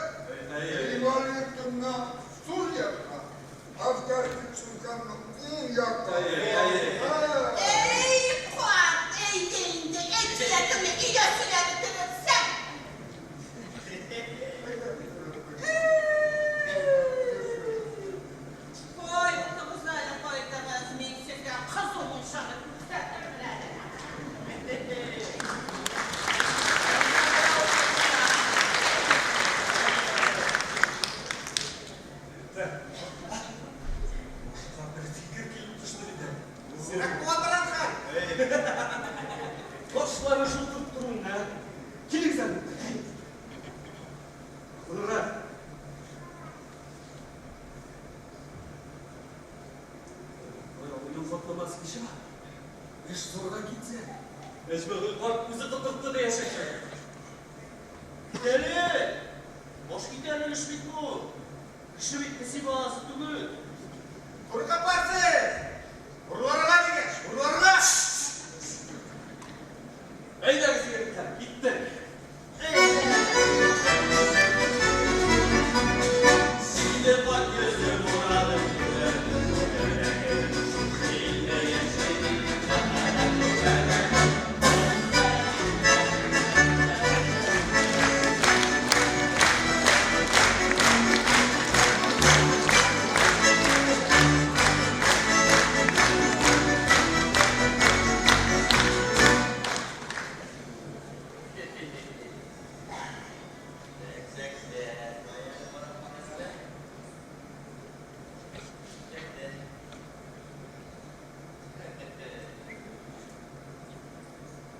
револьверымны сул якка, автоматик сумкамны уң якка. Әй, карт, әйдә инде, әкиятеңне өйдә сөйләп бетерерсең. Кайтыгыз әле, кайтыгыз, мин сезгә кызу мунчаны күрсәтермен әле. Башка бер фикер килеп төште бит әле. Сирәк була торган хәл. Башлары шылтырып торуын, ә? Килегез әле. Хонорар. Абыйның хатламасы ничек? Эш зурга китсә. Әҗмәгөл карт үзе котыртты диячәкләр. Әле! Баш китәрлек эш бит бу. Кеше бит песи баласы түгел. Куркаклар сез! Урларга дигәч, урларга! Әйдәгез, егетләр, киттек. Сине пакь йөзем урадым җирләрнең күкрәген. Илдә яши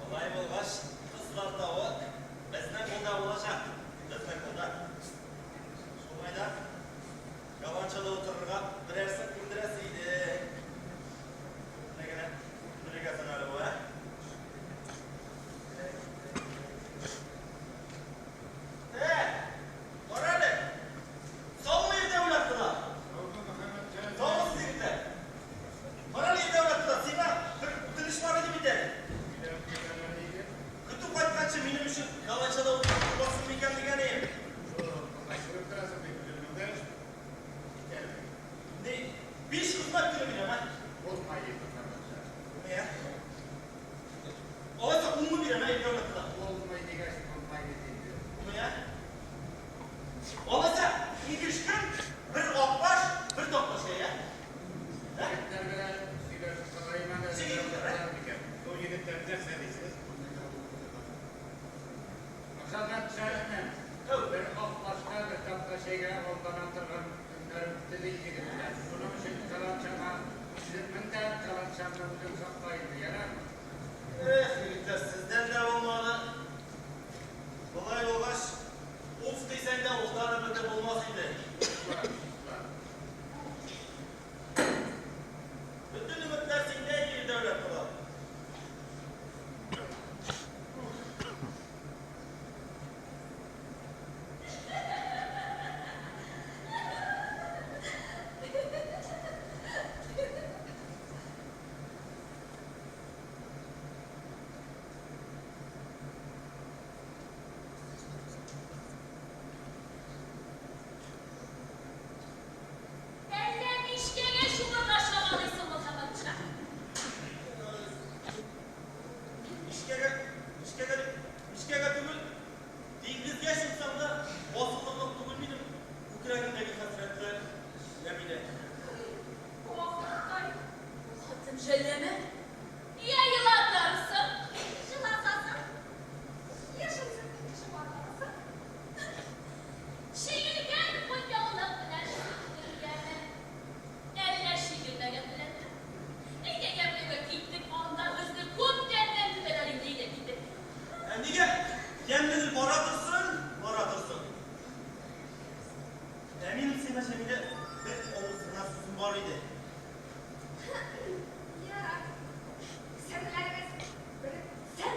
Болай булгач, кызлар тавы безнең кулда булачак. Безнең кулда. Шулай да яланчыда утырырга берәрсен күндерәсе иде. Менә генә күндерергә соң әле бу, ә? Ә, кара әле. Саумы Ирдәүләт кода? Саумысыз, егетләр? Кара әле, Ирдәүләт кода, сиңа бер үтенеч бар иде бит әле. Көтү кайтканчы минем өчен каланчада утырып тормассың микән дигән идем. Ни, биш хезмәт көне бирәм, ә? Булмый, ә? Алайса унны бирәм, ә, Ирдәүләт кода? Булмый, ә? Алайса, 15 көн, бер акбаш, бер такташ, ә? Бер ак башка, бер такта чәйгә алдана торган көннәр үтте, ди егетләр. Шуның өчен каланчаңа үзең мен дә, каланчаңны үзең сакла инде, ярармы? Эх, егетләр, сездән дә булмады. Болай булгач, уф дисәң дә уфтанып бетеп булмас инде. Бөтен өметләр синдә иде, Дәүләт кода. Әллә мичкәгә чумырга чамалыйсың, Мөхәммәтша? Мичкәгә, мичкәгә дип, мичкәгә түгел, диңгезгә чумсам да басылырлык түгел минем күкрәгемдәге хәсрәтләр, Җәмилә. Ахыркай, бу хатын жәлләмә. Я елатырсың, Җылатасың. Яшел сөрткән кеше бармагысы. Чигелгән кулъяулык белән сөртергәме? Әллә чигелмәгән беләнме? Әйдә, Ямлегә киттек, анда безне күптәннән көтәләр инде, әйдә, киттек. Ә нигә Ямлегә бара торсын, бара торсын. Ә минем сиңа, Җәмилә, бер авыз гына сүзем бар иде. Ярар. Серләрегез бетсен.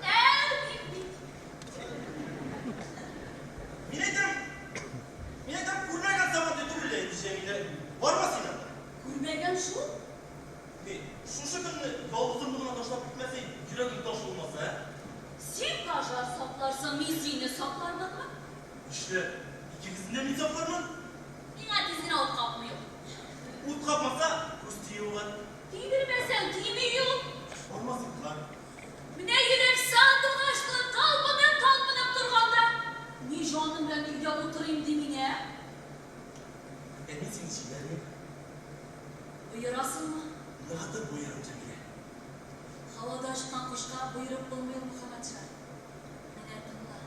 Әү, дип бит. Мин әйтәм, мин әйтәм, күрмәгән Сабантуй түгел лә инде, Җәмилә. Барма син анда. Күрмәгән шул. Ни, шушы көнне ялгызымны гына ташлап китмәсә иде, йөрәгем таш булмаса, ә? Син пожар сакларсың, мин сине саклармынмы? Нишләп? Икегезне дә мин саклармын. Миңа тиз генә ут капмый ул. Ут капмаса, күз тию бар. Тидермәсәң, тими ул. Барма зинһар. Менә йөрәк сандугач булып талпынып-талпынып торганда, ни җаным белән өйдә утырыйм ди мин, ә? Ә мин сине җибәрмим. Боерасыңмы? Ныгытып боерам, Җәмилә. Һавада очкан кошка боерып булмый ул, Мөхәммәтша. Менә тыңла.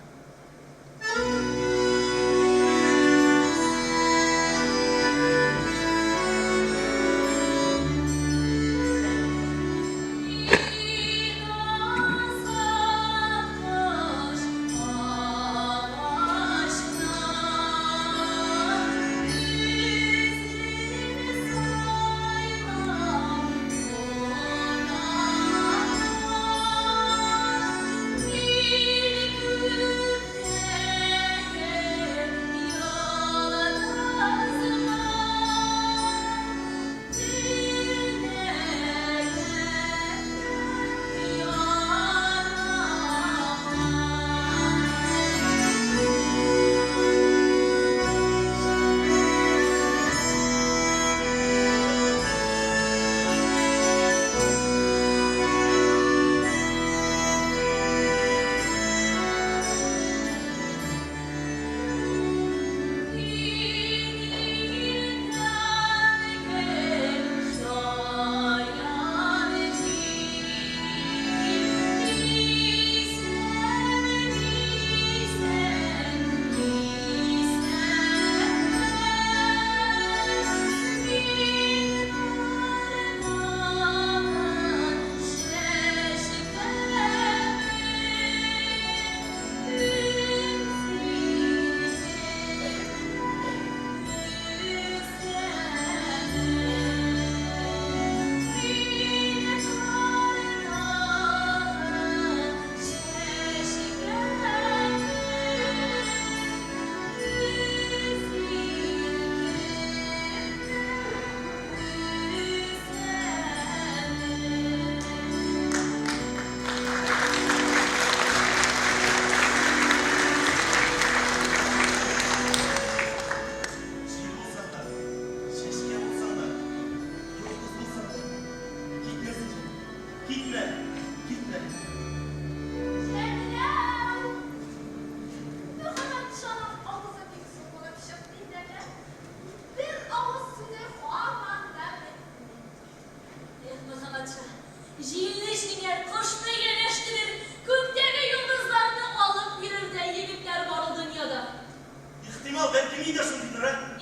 Мин азат кош агачтан.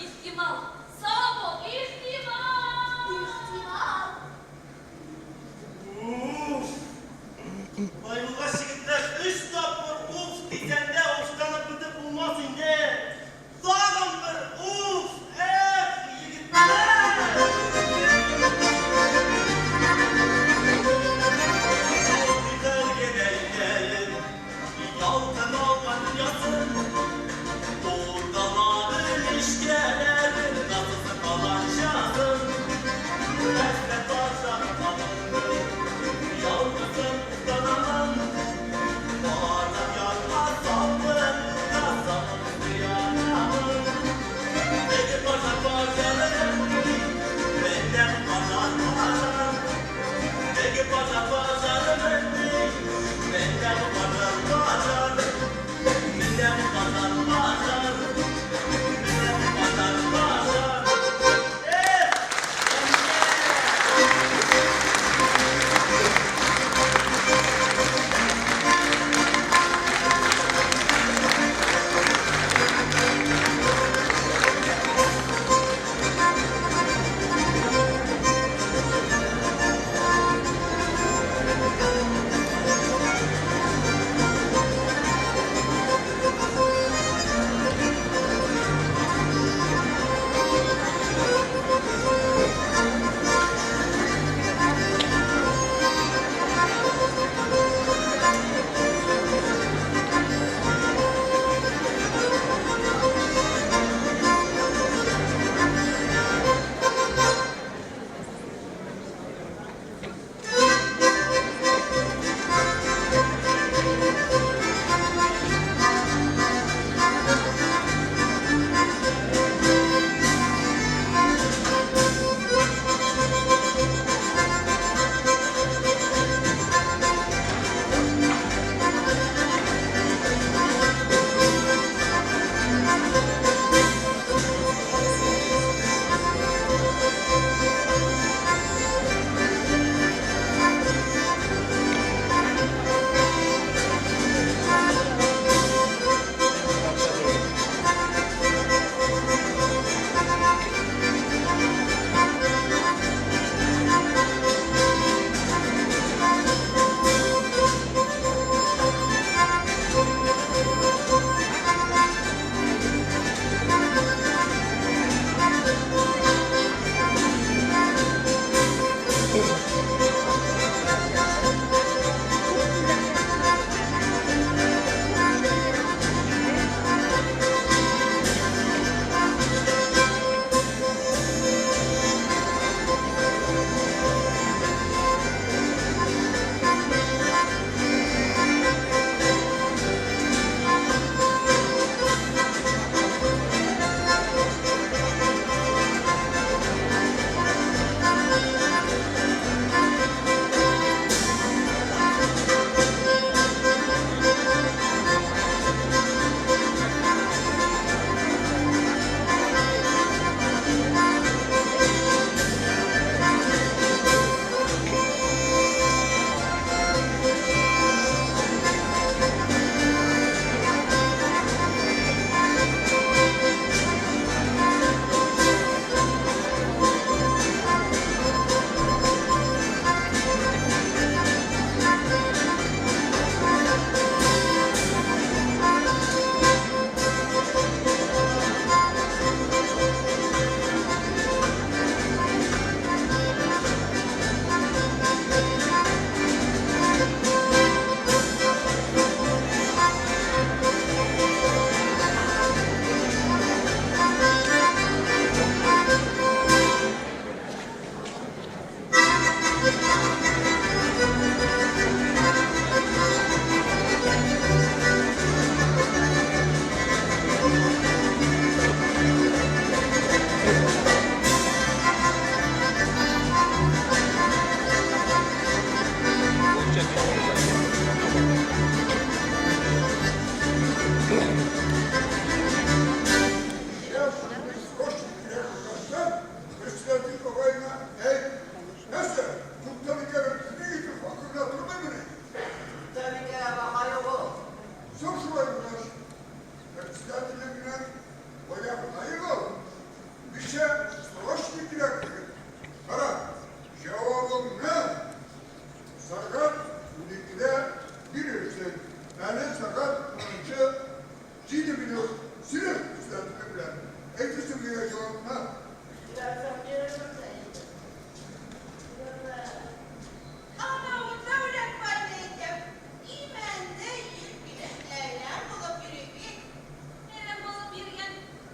Ихтимал. Сау бул, ихтимал! Ихтимал. Уф! Болай булгач, егетләр, өч тапкыр уф дисәң дә, уфтанып бетеп булмас инде. Тагын бер уф! Эх, егетләр! Бер генә әйтәем, ялкын алган дөньясын, Урталады мичкәләрен. юатма. Бирсәм бирермен дә инде. Бирермен. Анавы Дәүләтбайны әйтәм. Имәнде ел килә. Әрәм булып йөри бит. Әрәм булып йөргән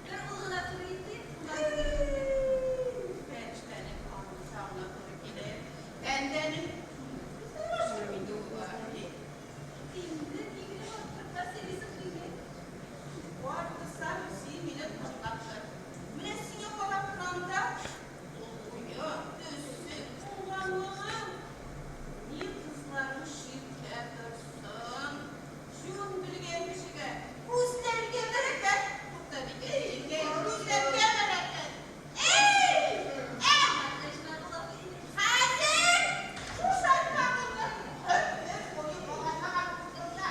бер ул гына түгел инде. Фәрештәнең аңы сагына туры килә. Бәндәнең сорашыр инде ул бар. Инде бигрәк арттырып сөйлисең түгел. Ватсам, син мине тыңлап тор. Менә сиңа карап торам да, буе, төсе, уңганлыгың. Ни кызларың читтә торсын. Җүн белгән кешегә күзләргә бәрәкәт. Тукта бит, әй, күзләргә бәрәкәт. Эй! Хәзер шушатмагызны өмер буе баласага тотында.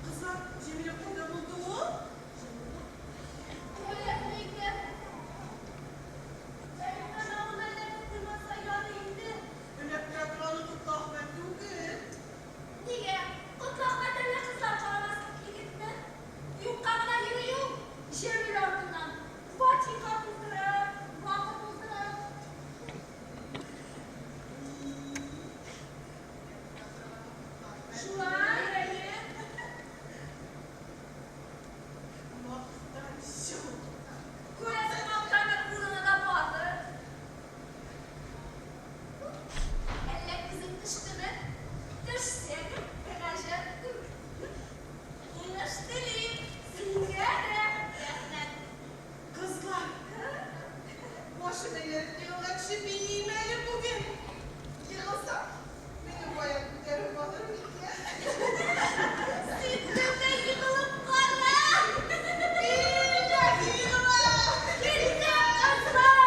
Кызлар, Җәмилә кайда булды ул? Куясың икән. Җәмилә авына эләгеп куймаса ярый инде. Эләктерә торганы Котлы Әхмәт түгел. Нигә? Котлы Әхмәт әллә кызлар карамаслык егетме? Юкка гына йөри ул Җәмил артыннан. Фатиха туздырып, вакыт уздырып. Шулай, әйе. Мактанчык. Күрәсең, мактаныр урыны да бардыр. Әллә күзең төштеме? Төшсә дә, гаҗәп түгел. Уңыш телим сезгә дә, рәхмәт. Кызлар, машина йөртеп егылган кеше мин әле бүген. Егылсам, мине баян күтәреп алыр микән? Син дә егылып кара! Билләһи егылам! Килсәң, кызлар,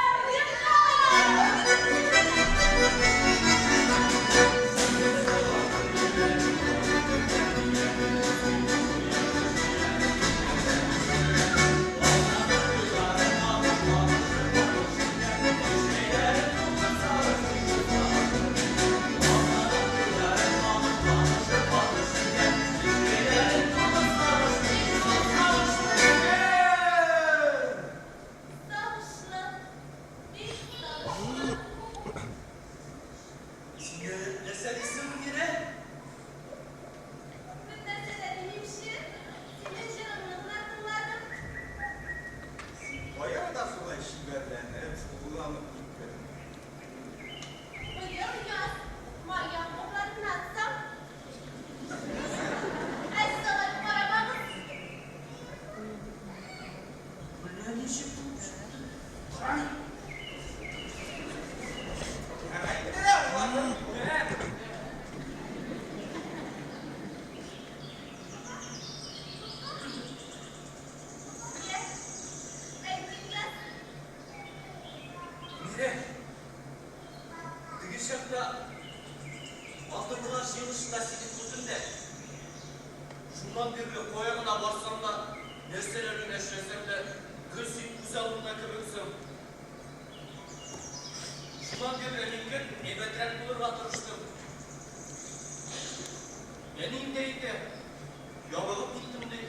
Сагышлы, бик сагышлы. Сине нәрсә дисең, Мөнирә? Бер нәрсә дә димимче, синең җырыңны гына тыңладым. Син кая да шулай чибәрләнеп, сылуланып киттең? Быел яз май яңгырларыннан соң. Ә сез алай карамагыз. Менә ничек булып чыкты. Кара. Әйдә, улым. Йә, әйт, Ильяс. Мөнирә, теге чакта алдынгылар җыелышында сине күрдем дә. Шуннан бирле кая гына барсам да, нәрсәләр генә эшләсәм дә, гел син күз алдымда кебексең. Шуннан бирле мин гел әйбәтрәк булырга тырыштым. Әнием дә әйтә, ябыгып киттем ди.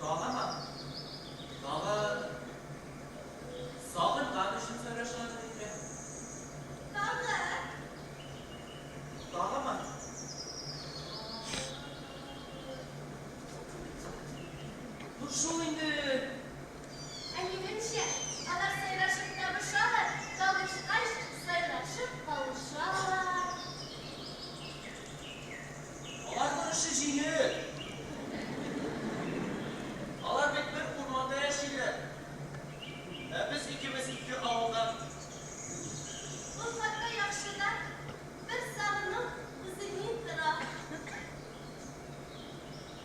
Тагымы? Тагы сагынган өчен сайрашалар икән. Тагы? Тагымы? Ну шул инде. Ә минемчә, алар сайрашып табышалар, табышкач, сайрашып кавышалар. Аларның эше җиңел. Алар бит бер урманда яшиләр. Ә без икебез ике авылда. Ул хакта яхшы да, бер сагыну үзе ни тора.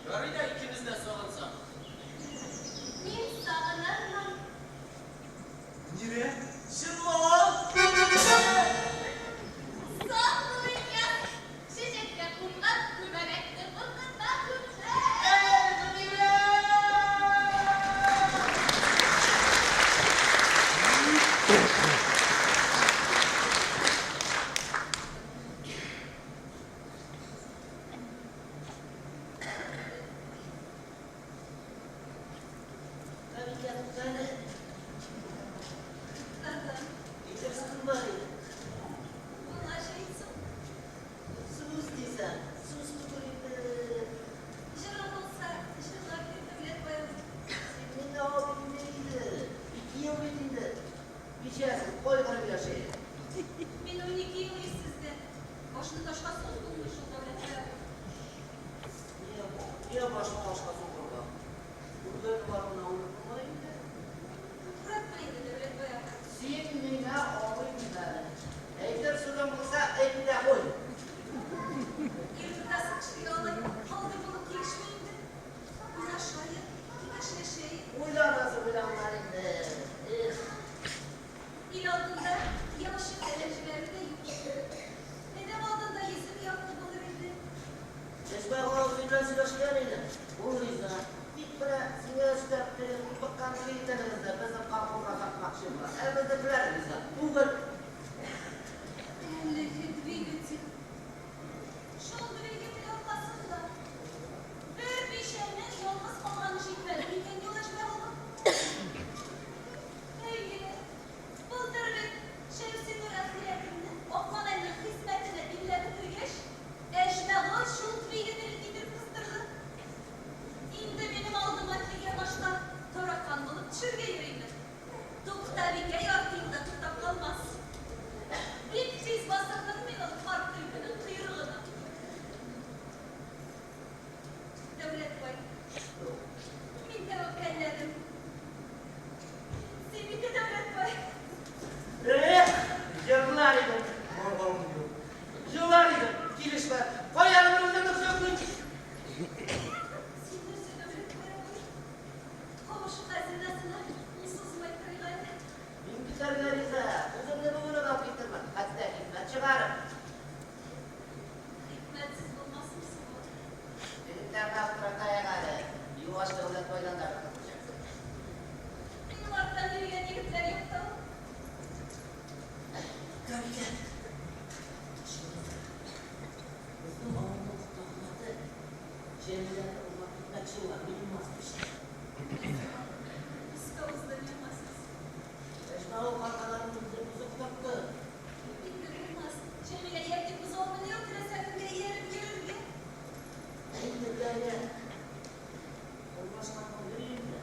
Ярый да икебез дә сагынсак. Мин сагынырмын. Мөнирә, чынлап? Сак бул, Ильяс. Чәчәккә кунган күбәләкне куркыта күрмә. Мөнирә! Камилә, туктале. Туктадым. Әйтер сүзем бар иде. Булгач әйтсен. Сүз дисәң, сүз түгел инде. Җырың булса, җырлап бир, Дәүләтбай абый. Син мине абый димә инде. Ике ел бит инде. Бичәсез, кайгырып яшим. Мин 12 ел ирсездә. Башны ташка суктыңмы шул, Дәүләтбай абый? Нигә башны ташка сугырга? Үлгән барына үлеп була инде. Туктатма инде, Дәүләтбай абый. Син миңа абый димә әле. Әйтер сүзең булса, әйт тә куй. Ир тотасы кешегә алай калдыр булып килешми инде. Уйлашаек, киңәшләшәек. Уйланасы уйланган инде. Эх. Ил алдында ялчы фәлән җибәрү дә юк. Адәм алдында йөзем якты булыр инде. Исмәгыйль абзый белән сөйләшкән идем. Ул риза. Тик менә сиңа өстәп теге куркыткан клиентыгызны безнең колхозга сатмакчы була. Ә безнекеләр риза түгел. Әлеге двигатель. Шул двигатель аркасында бер бичәнең ялгыз калганы җитмәде микән юләш бәгылып? Әйе, былтыр бит Шәмсинур әхирәтемне Акманайның Хисмәтенә димләп бетергәч, Әҗмәгыл шул двигательне китереп кыстырды. Инде минем алдыма килгән башка таракан булып төшәргә йөриме? Туктабикә ярты юлда туктап калмас. Бик тиз басырмын мин ул карт төлкенең койрыгына. Дәүләтбай, мин тәвәккәлләдем. Синеке, Дәүләтбай. Эх, җырлар идем, моңым юк. Җырлар идем, килешмә. Кая әле бер үзеңне сөякнең? Син нәрсә, Дәүләтбай абый? Кавышу хәзинәсенә кул сузмый торыйк әле. Мин китәргә риза. Үземне бүген үк алып китермен. Хәтта хикмәт чыгарып. Хикмәтсез булмасмы соң ул? Егетләрне аптыратайык әле. Юаш Дәүләтбайдан да котылачаксың. Минем арттан йөргән егетләр юк та ул. Камилә. Безнең авылның Котлы Җәмиләне урлап китмәкче була, минем ваз кичте. Искә узды миңа сүз. Әҗмәгыл каргаларын үзе котыртты. Инде булмас. Җәмилә ияртеп бозау менә ул теләсә кемгә ияреп йөрергә. Инде дәгә. Урлашканның йөри инде.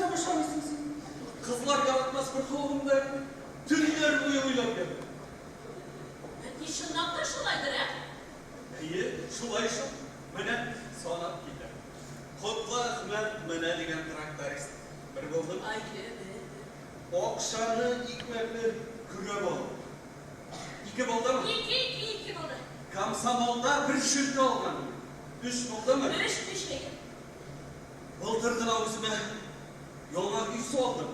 Нәрсәгә ышанмыйсың син? Кызлар яратмас бер холыгым да юк. Төннәр буе уйлап йөрдем. Бәлки чынлап та шулайдыр, ә? Әйе, шулай шул. Менә санап китәм. Котлыәхмәт менә дигән тракторист. Бер булдым. Әйе, бер, бер. Акчаны, икмәкне көрәп алып. Ике булдымы? Ике, ике, ике булды. Комсомолда бер шелтә алган идем. Өч булдымы? Өч, өч, әйе. Былтыр гына үземә яңа өй салдым.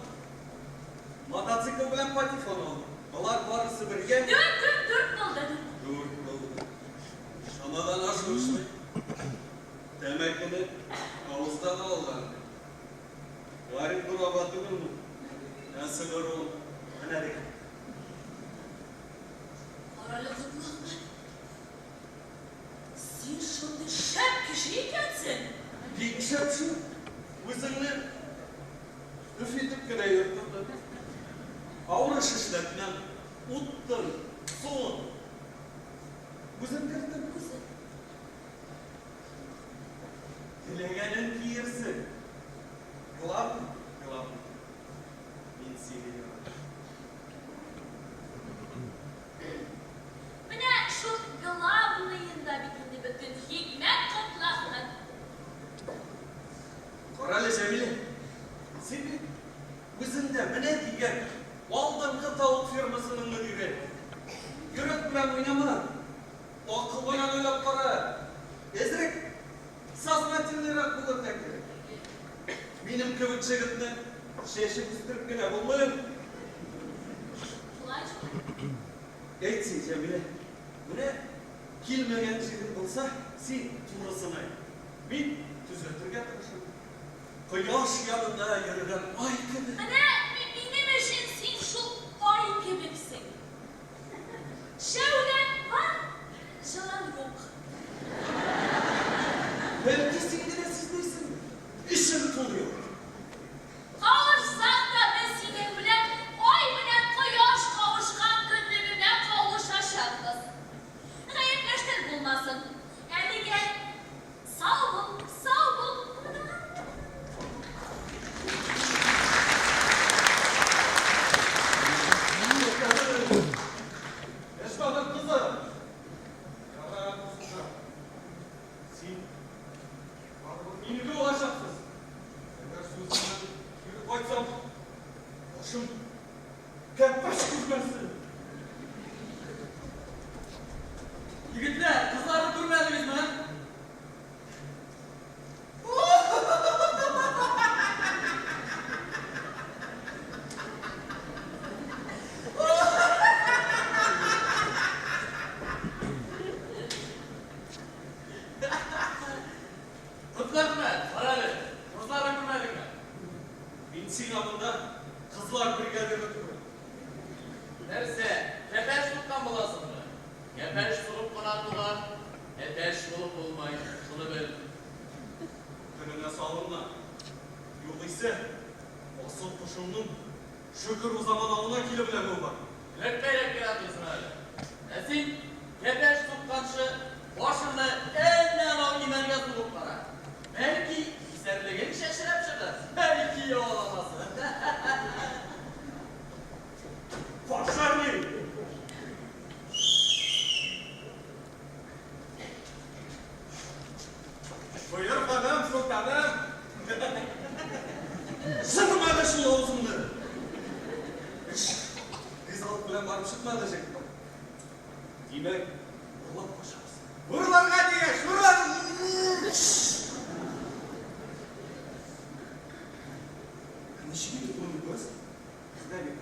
Мотоцикл белән патефон алдым. Болар барысы бергә. Дүрт, дүрт, дүрт булды, дүрт. Дүрт булды. Чамадан ашып эшлим. Тәмәкене авыздан алган. Гарип гораба түгелме? Ә сыгыр ул менә дигән. Карале, Котлыәхмәт. Син шундый шәп кеше икәнсең! Бик шәп шул. Үзеңне өф итеп кенә йөртү. Авыр эш эшләтмәм. Утын, суын үзем кертәм. Үзең. Теләгәнен киерсең. Главный, главный, мин сине яратам. Менә шул главныенда бит инде бөтен хикмәт, Котлыәхмәт. Карале, Җәмилә, син бит үзең дә менә дигән алдынгы тавык фермасының мөдире. Йөрәк белән уйнама, акыл белән уйлап кара. Әзрәк сознательныйрак булырга кирәк. Минем кебек җегетне чәчеп үстереп кенә булмый. Шулай шул. Әйт син, Җәмилә, менә килмәгән җирең булса, син турысын әйт. Мин төзәтергә тырышырмын. Кояш янында йөргән ай кебек. Менә минем өчен син шул ай кебексең. Шәүләң бар, җылың юк. Бәлки син генә сизмисеңдер, эчем тулıyor. Кавышсак та без синең белән ай белән кояш кавышкан көнне генә кавышачакбыз. Гаепләштер булмасын. Әлегә сау бул, сау бул. Эшмәгән кызы! Ярар, кызым. Син барыбер минеке булачаксыз. Әгәр сүземнән кире кайтсам, башым кәпәч күрмәсен. Егетләр, кызларны күрмәдегезме? Котлыәхмәт, карале, кызларны күрмәдеңме? Мин сиңа монда кызлар бригадиры түгел. Нәрсә, кәпәч суккан буласыңмы? Кәпәч сугып кына туган, әтәч булып булмый, шуны бел. Көнеңә салынма. Югыйсә, асыл кошыңның шөкер узаман авына килеп эләгүе бар. Эләкмә эләккән торсын әле. Ә син, кәпәч сукканчы, башыңны әнә анау имәнгә сугып кара. Бәлки, исәрлегең чәчрәп чыгар, бәлки, ялагасы. Пожарный! Боер, ханым, солтаным! Сырма әле шул авызыңны! Эш ризалык белән барып чыкмады, җегет. Димәк, урлап качабыз. Урларга дигәч, урлар! Ә ничек итеп урлыйбыз? Бездә бит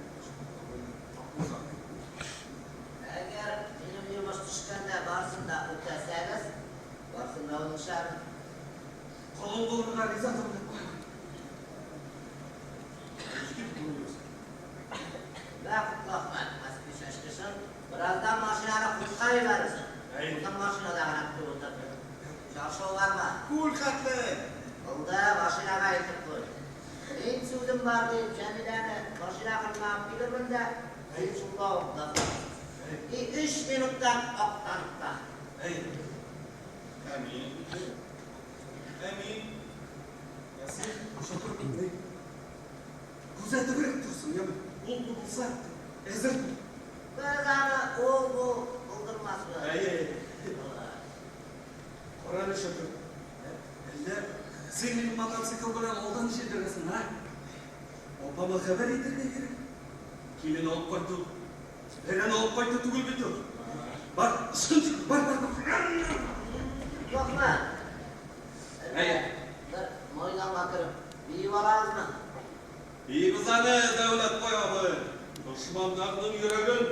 Әгәр минем йомыш төшкәндә барысын да үтәсәгез, барысын да уңышармын. Колың булырга риза түгел. Ничек итеп урлыйбыз? Мә, Котлыәхмәт, Москвич ачкычын, бераздан машинаны хутка җибәрерсең. Үзең машинада гына көтеп утыр. Чаршау бармы? Күл хәтле! Булды, машинага илтеп куй. Мин сүзем бар дип, Җәмиләне машина кырына алып килермен дә, син шунда ук дафарсың. И өч минуттан Актаныкта. Әй, Әмин. Әмин. Ә син шофер бит. Күзәтебрәк торсын, яме. Ул-бу булса, әзер бул. Без аны ул-бу булдырмасбыз. Әйе, әйе. Кара әле, Шәкүр. Әллә син мине мотоцикл белән алдан җилдерәсең, ә? Апама хәбәр итәргә кирәк. Килен алып кайту, бәрән алып кайту түгел бит ул. Бар, ычкын, бар, бар, бар. Юкмы? Әйе. Бер майданга кереп биеп алабызмы? Биибез аны, Дәүләтбай абый. Дошманнарның йөрәген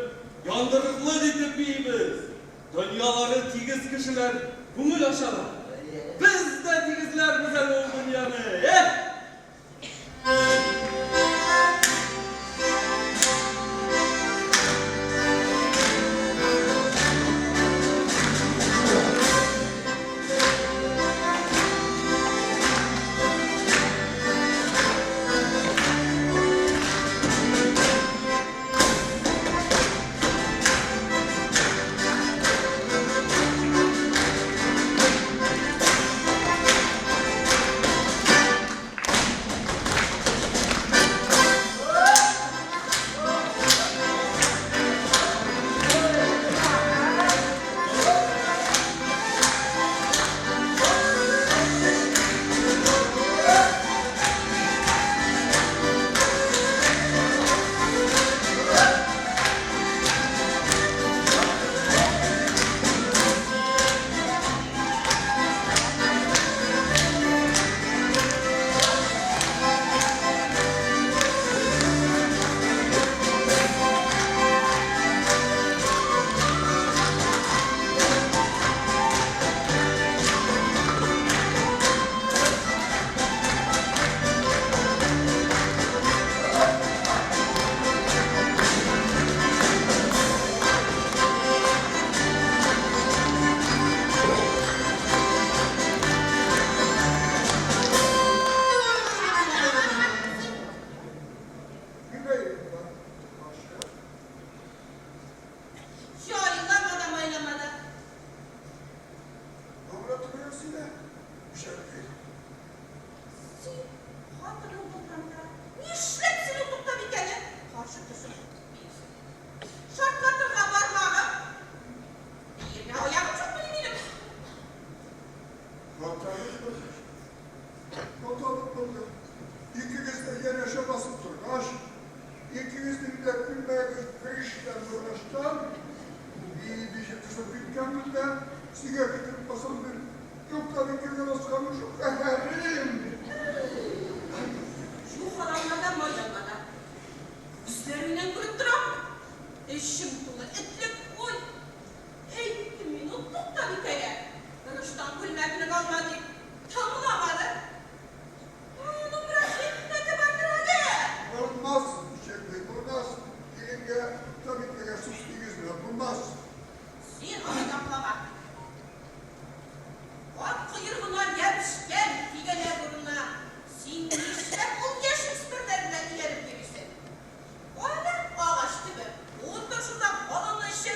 яндырырлык итеп биибез. Дөньялары тигез кешеләр күңел ачалар. Без дә тигезләрбез әле ул дөньяны, эх! Җайлама да, майлама да. Син хатының булганда, нишләп син ул Туктабикәне каршы төшеп биисең? Шартлатырга бармагым. Биергә аягым чыкмый минем. Хаталык булды. Хаталык булды. Икегез дә янәшә басып торгач, икегезнең дә күлмәгегез бер ишектән урнаштан, бии-бии кызып киткәнмен дә, сиңа китереп басам бир. Туктабикәгә басканым шул каһәрем. Шул харамнардан майланма да. Күзләреңнән күреп торам. Эчем тулы этлек уй. Әйттем мин ул Туктабикәгә, тырыштан күлмәкне алма дип, тыңламады. Моның бераз хикмәте бардыр әле. Булмас, Шәкри, булмас. Киленгә, Туктабикәгә сүз тигезмә, булмас. Син аны яклама. Ат койрыгына ябешкән тигәнәк урынына син нишләп ул яшүсмерләр белән ияреп йөрисең? Әнә агач төбе, утыр шунда балыңны эчеп.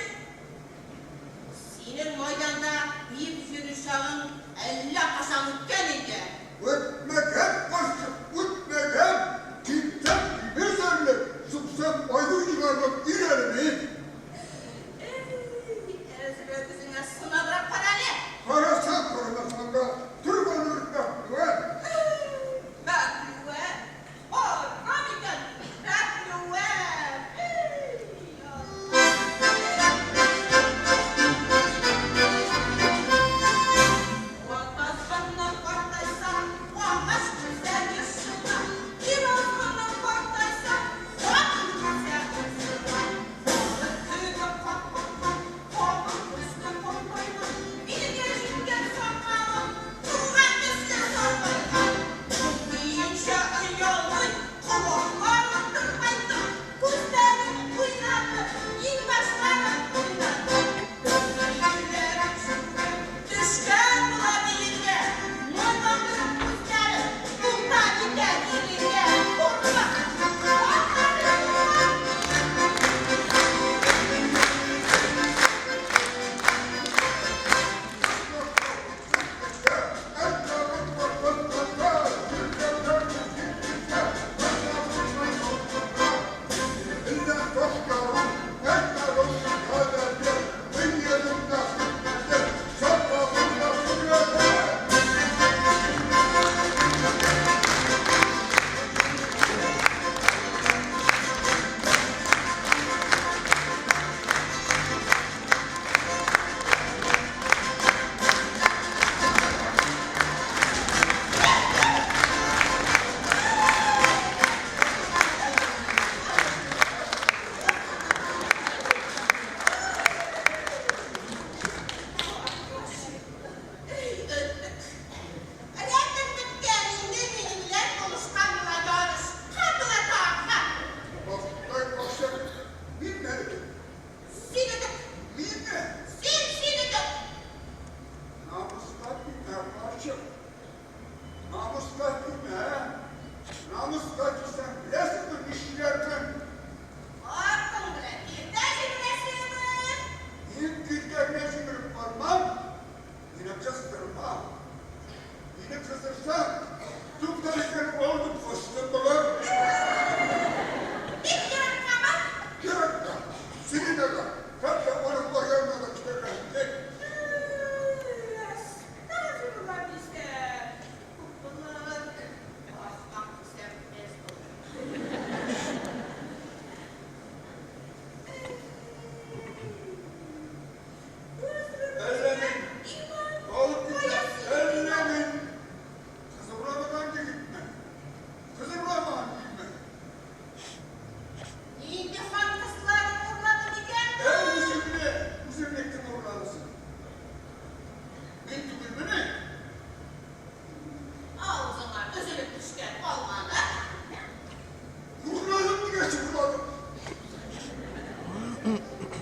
Өтек!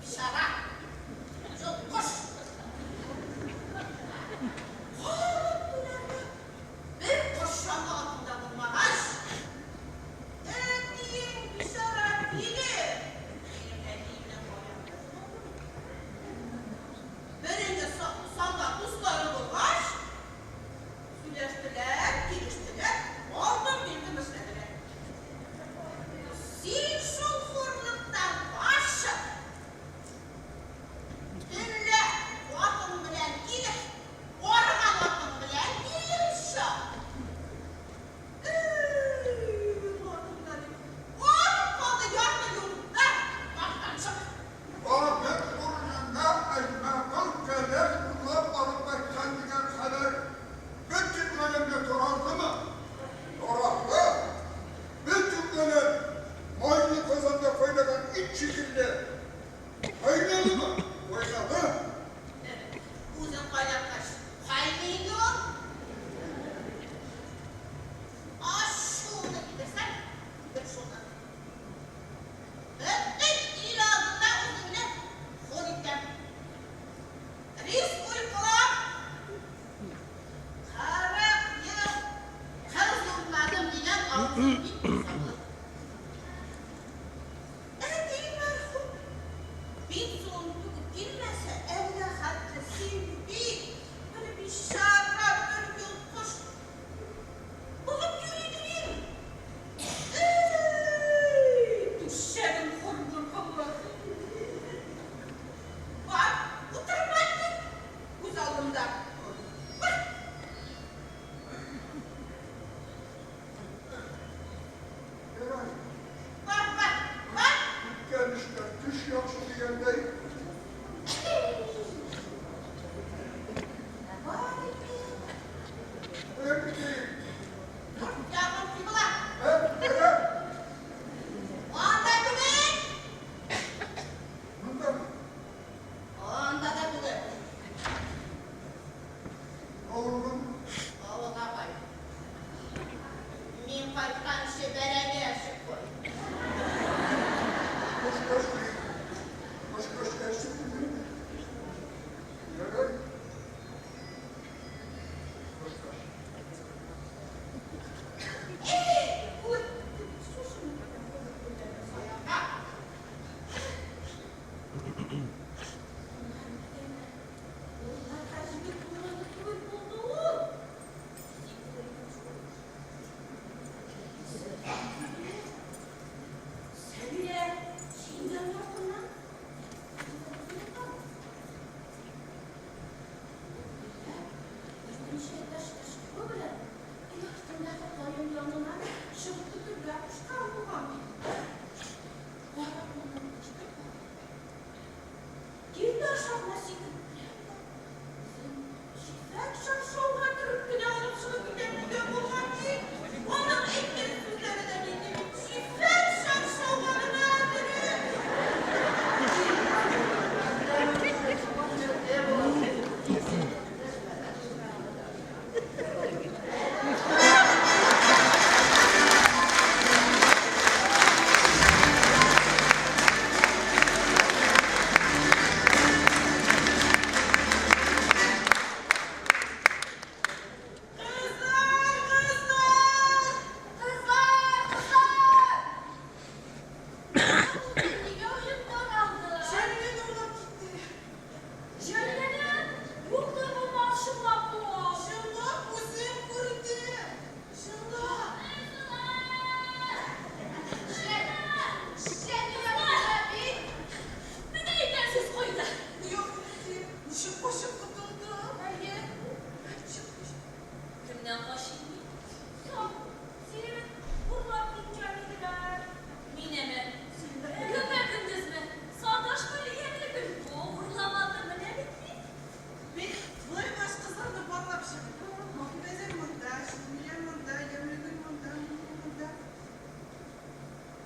Бичара! Йолкыш! Карт түләргә бер коршаны атында булмагач, әтиең бичара килеп, минем әтиемнең аягына тотынды бит. Беренче санда дуслары булгач, сөйләштеләр, килештеләр, алдым-бирдем эшләделәр. Син шул хурлыктан качып, төнлә атың белән килеп, арыган атың белән килеп чык. Эй, хатыннар, арып калды ярты юлда, мактанчык. Бабек урынына Әҗмәгөл кәләш урлап алып кайткан дигән хәбәр бөтен галәмгә таралдымы? Таралды. Бөтен галәм майлы казанда кайнаган ит шикелле кайнадымы? Кайнады. Үзең кайнаткач, кайный инде ул. Ачуыңны китерсәң, бир шуны. Бөтен ил алдында үзеңне хур итәм. Рискуй кылам. 40 ел кыз урладым дигән авызың бик саклы. Әти мәрхүм бит суын түгеп килмәсә, әллә хәтле син бит бер бичара, бер йолкыш булып йөри идең. Эй, түшәгем хурлык кылды. Бар, утырма тик күз алдымда. Бар. Ярар. Бар, бар, бар. Үткән эштән төш яхшы дигәндәй, Бар икән. кая китәем? Ягым кыйбла. Ә, кая? Анда түгел. Мондамы? Анда да түгел. Авылгамы? Авылга кайт. Мин кайтканчы бәрәңге әрчеп куй. Башка эшли. Башка эш әрчеп куйдым. Ярар. Башка. Эй, үтте бит шушыны саяга. Урларга җегет булганы түгел булды ул. Син күрдең шул. Сәмирә җиңгәң артыннан. Берничә әтәч кычкыру белән өй артындагы каен янына чыгып көтергә кушкан булган бит. Карап моннан кычкырып килде ашарына сикереп керәм дә, үзен җефәк чаршауга төреп кенә алып чыгып китәм дигән булган бит. Аның әйткән сүзләре дә нинди бит, җефәк чаршауга гына төреп. Кызлар, кызлар! Кызлар, кызлар! Нигә уен таралды? Җәмиләне урлап китте. Җәмиләне юк та булмас, чынлап була. Чынлап үзем күрдем. Чынлап. Җәмилә бит. Менә әйтәсез кайда. Юк, ничек качып котылды? Әйе. Ничек качып? Кемнән качыйм мин? Соң, сине бит урлап киткән иделәр. Минеме? Көпә-көндезме? Саташма әле, ямьле гөл. Урламады, менә бит мин. Мин болай баш кызларны барлап чыктым. Маһибәдәр монда, Җәмилә монда, Ямьлегөл монда, монда.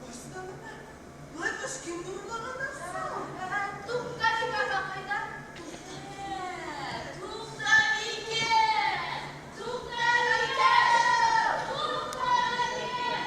Барысы да монда. Болай баш кемне урлаганнар соң? Туктабикә кайда? Туктабикә! Туктабикә! Туктабикә!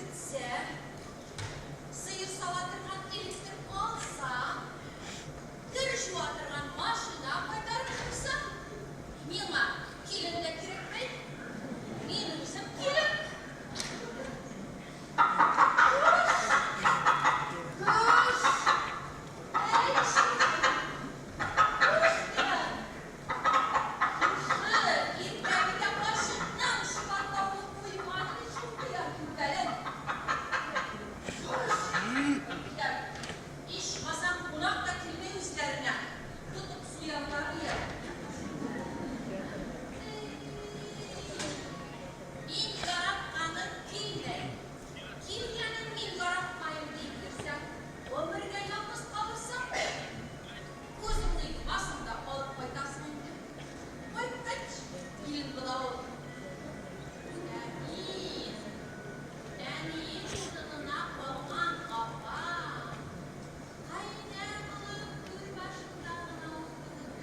кертсә, сыер сава торган электр алса, кер жуа торган машина кайтарып куйса, миңа килен дә кирәкми. Мин үзем килен. Төш! Әй, Шушы иртәгә карчыкның шпаргалын куйганы өчен кыяр түтәлен. Ичмасам кунак та килми үзләренә. Тотып суярлар ия. Мин яратканым килми. Килгәнен мин яратмыйм дип йөрсәң, гомергә ялгыз калырсың. Күзеңне йомасың да алып кайтасың инде. Кайткач, килен була ул. Ә мин, әнием урынына калган апа, каенә булып түр башында гына утырып.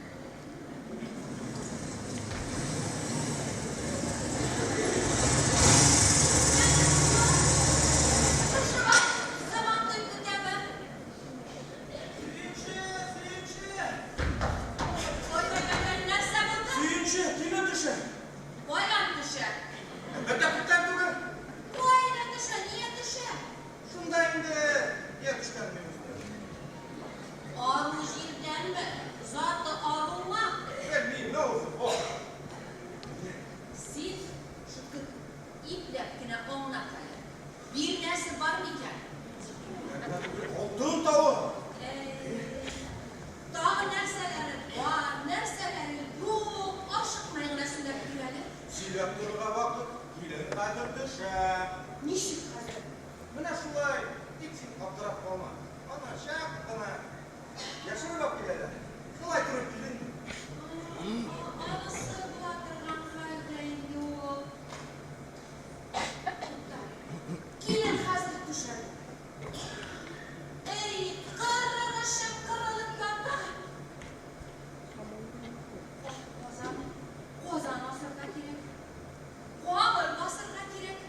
Шушы Сабантуй көтәме? Сөенче, сөенче! Ой, ой, ой, ой, нәрсә булды? Сөенче, килен төшә. Каян төшә? Бер дә күптән түгел. Кайда төшә, нигә төшә? Шунда инде я төшкән мин үзем. Ару җирдәнме? Заты арумы? Белмим, не үзе, о. Син, шөкер, ипләп кенә аңлат әле. Бирнәсе бар микән? Алтын тавык. Әй, тагы нәрсәләре бар, нәрсәләре юк, ашыкмый гына сөйләп бир әле. Сөйләп торырга вакыт, килен хәзер төшә. Ничек хәзер? Менә шулай, тик син аптырап калма. Ана чак кына яшереп алып киләләр. Шулай туры килен. Анысы була торган хәл дә инде ул. Тукта. Килен хәзер төшә. Эй, кырылышып кырылып ята. Казан, казан асырга кирәк. Камыр басырга кирәк.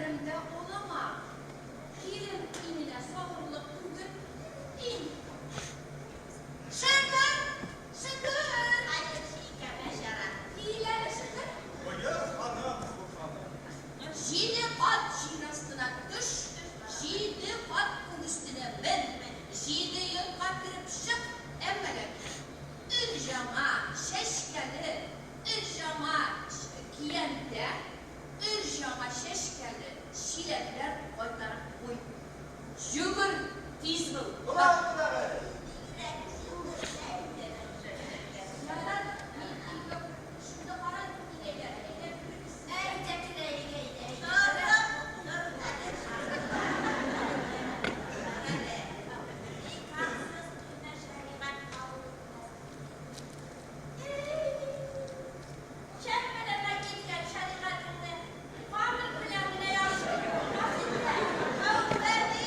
ярдәм дә алама. Килен иңенә салырлык түгел. Иң. Шөкер! Шөкер! Кил әле, Шөкер. Боер, ханым, солтаным. Җиде кат җир астына төш, җиде кат күк өстенә мен, җиде йортка кереп чык, әмма ләкин өр-яңа чәчкәле, өр-яңа көянтә, өр-яңа чәчкәле чиләкләр кайтарып куй. Йөгер, тиз бул. Була кодагый. Ярар, мин өйгә шунда карадым, инәйләр, әйдә керегез. Әйдә керәек, әйдә, әйдә. Никахсыз туйны шәригать кабул итмәс. Чәппәрәмә килгән шәригатеңне Камил белән генә ярышып булмас инде. Тәүбә ди,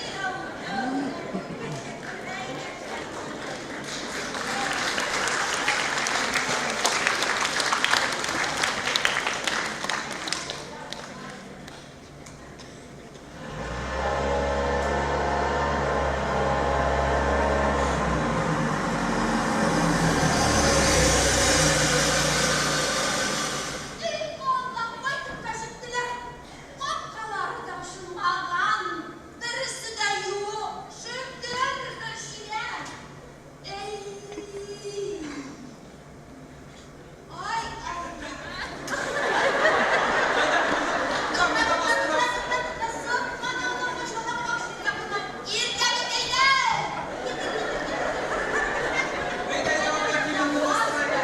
Эй, Алла, кайтып та җиттеләр. Капкалары да ачылмаган, берсе дә юк. Шөкер, чиләк. Эй! Ай, Алла. Тукта, тукта, тукта, тукта, тукта, собханалла, машалла, Иртә бит әйдә! Әйдә, әйдә, киленне бастыра.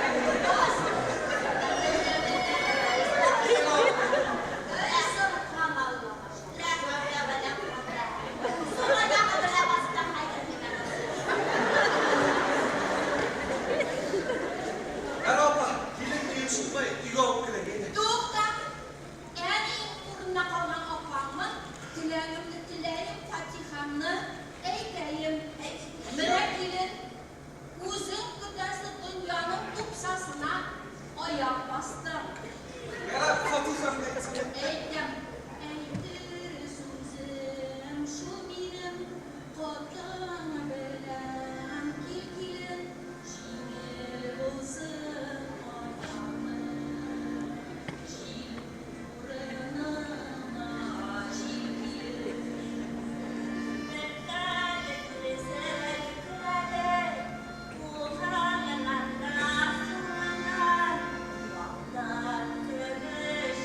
Собханалла, Ла хәүлә вә ла куввәтә. Сул аягы белән бастым, хәзер миңа. Әр апа, килен өен шыкмай, өйгә алып керик, әйдә. Тукта! Әниең урынына калган апаңмын, теләгемне теләем, фатихамны әйтәем. Менә килен, үзең көтәсе дөньяның тупсасына аяк бастың. Ярар, фатихамны әйтсәң. Әйтәм, әйтер сүзем шул минем, котың белән кил, килен, җиңел булсын аягың. Җил урынына җил килен. Көмеш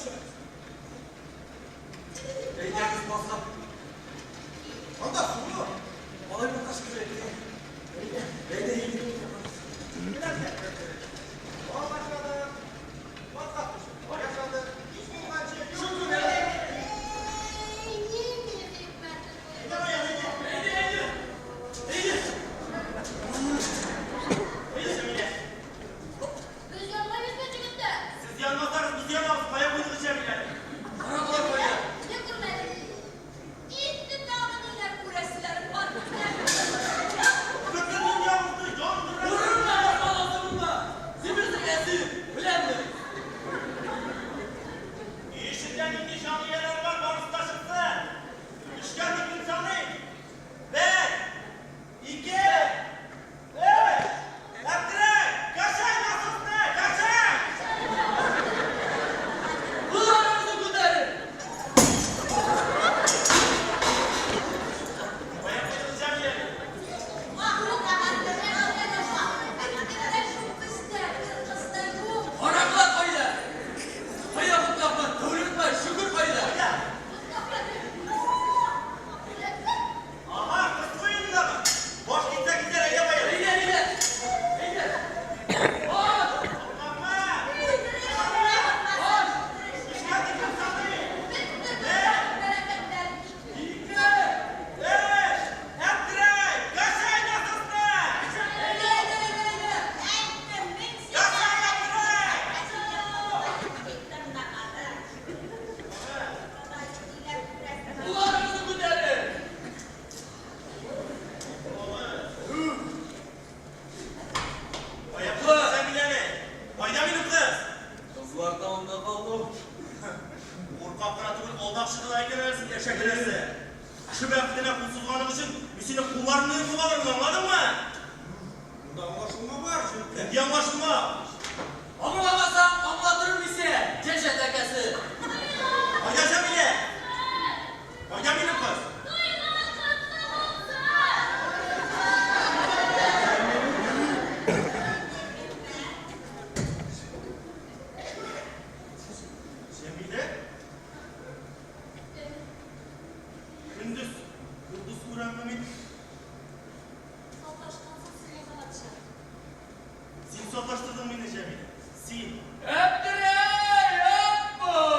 төшегез. Әйдәгез базга. Анда су. Алай булгач керәйек. Әйдә, әйдә, әйдә. Менә Бал ашадык, базга төшеп, бал ашадык. Кич булганчы юк. Эй, нинди хикмәтле Әйдә, Баян, әйдә. Әйдә, әйдә. Әйдә. Әйдә, Җәмилә. Без янмайбыз бит, егетләр. Сез янмасагыз, без янабыз. Кая куйдыгыз Җәмиләне? Караклар кая? Не күрмәдем. Инде тагы ниләр күрәселәрем бар. Бөтен дөньябызны яндырасыз. Урынна, баласы булма. Син безнең әсир, беләмме? Өй эчендә нинди җан ияләре бар, барысы да чыксын. Өчкә тиклем саныйм. Бер, ике, өч. Әптерәй, качай насосны, качай! Кулларыгызны күтәреп. Кая куйдыгыз Җәмиләне? Бездә бер кыз да юк. Караклар кайда? Кая Котлахмат, Дәүләтбай, Шөкер кайда? Кайда? Ага, кыз куенындамы? Баш китсә китәр, әйдә, Баян. Әйдә, әйдә. Әйдә. Баш! Котлахмат! Баш! Өчкә тиклем саныйм. Ике! Өч! Әптерәй, качай насосны! Әйдә, әйдә, әйдә, әйдә. Качай, Әптерәй! Кулларыгызны күтәреп. Кая куйдыгыз Җәмиләне? Кайда минем кыз? Кызлар тавында калды. Куркак кына түгел, алдакчы да икән әле син, әшәке нәрсә. Кеше бәхетенә кул сузганың өчен мин сине кулларымны йолкып алырмын, аңладыңмы? Монда аңлашылма бар, җегетләр. Нинди аңлашылма? Аңламасаң, аңлатырым исә, чәчә тәкәсе. Кайда Җәмилә? Кайда минем кыз? Туйлар котлы булсын! Җәмилә? Көндез йолдыз күрәмме мин? Саташкансың син, Азаматша. Син саташтырдың мине, Җәмилә. Син. Әптерәй, аппа!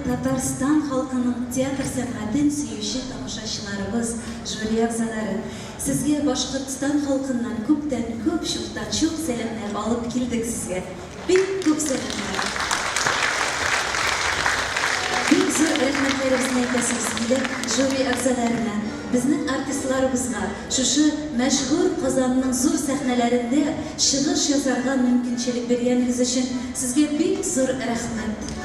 Татарстан халкының театр сәнгатен сөюче тамашачыларыбыз, жюри әгъзалары, сезгә Башкортстан халкыннан күптән күп, чуктан чук сәламнәр алып килдек сезгә. Бик күп сәламнәр. Бик зур рәхмәтләребезне әйтәсебез килә жюри әгъзаларына, безнең артистларыбызга шушы мәшһүр Казанның зур сәхнәләрендә чыгыш ясарга мөмкинчелек биргәнегез өчен сезгә бик зур рәхмәт.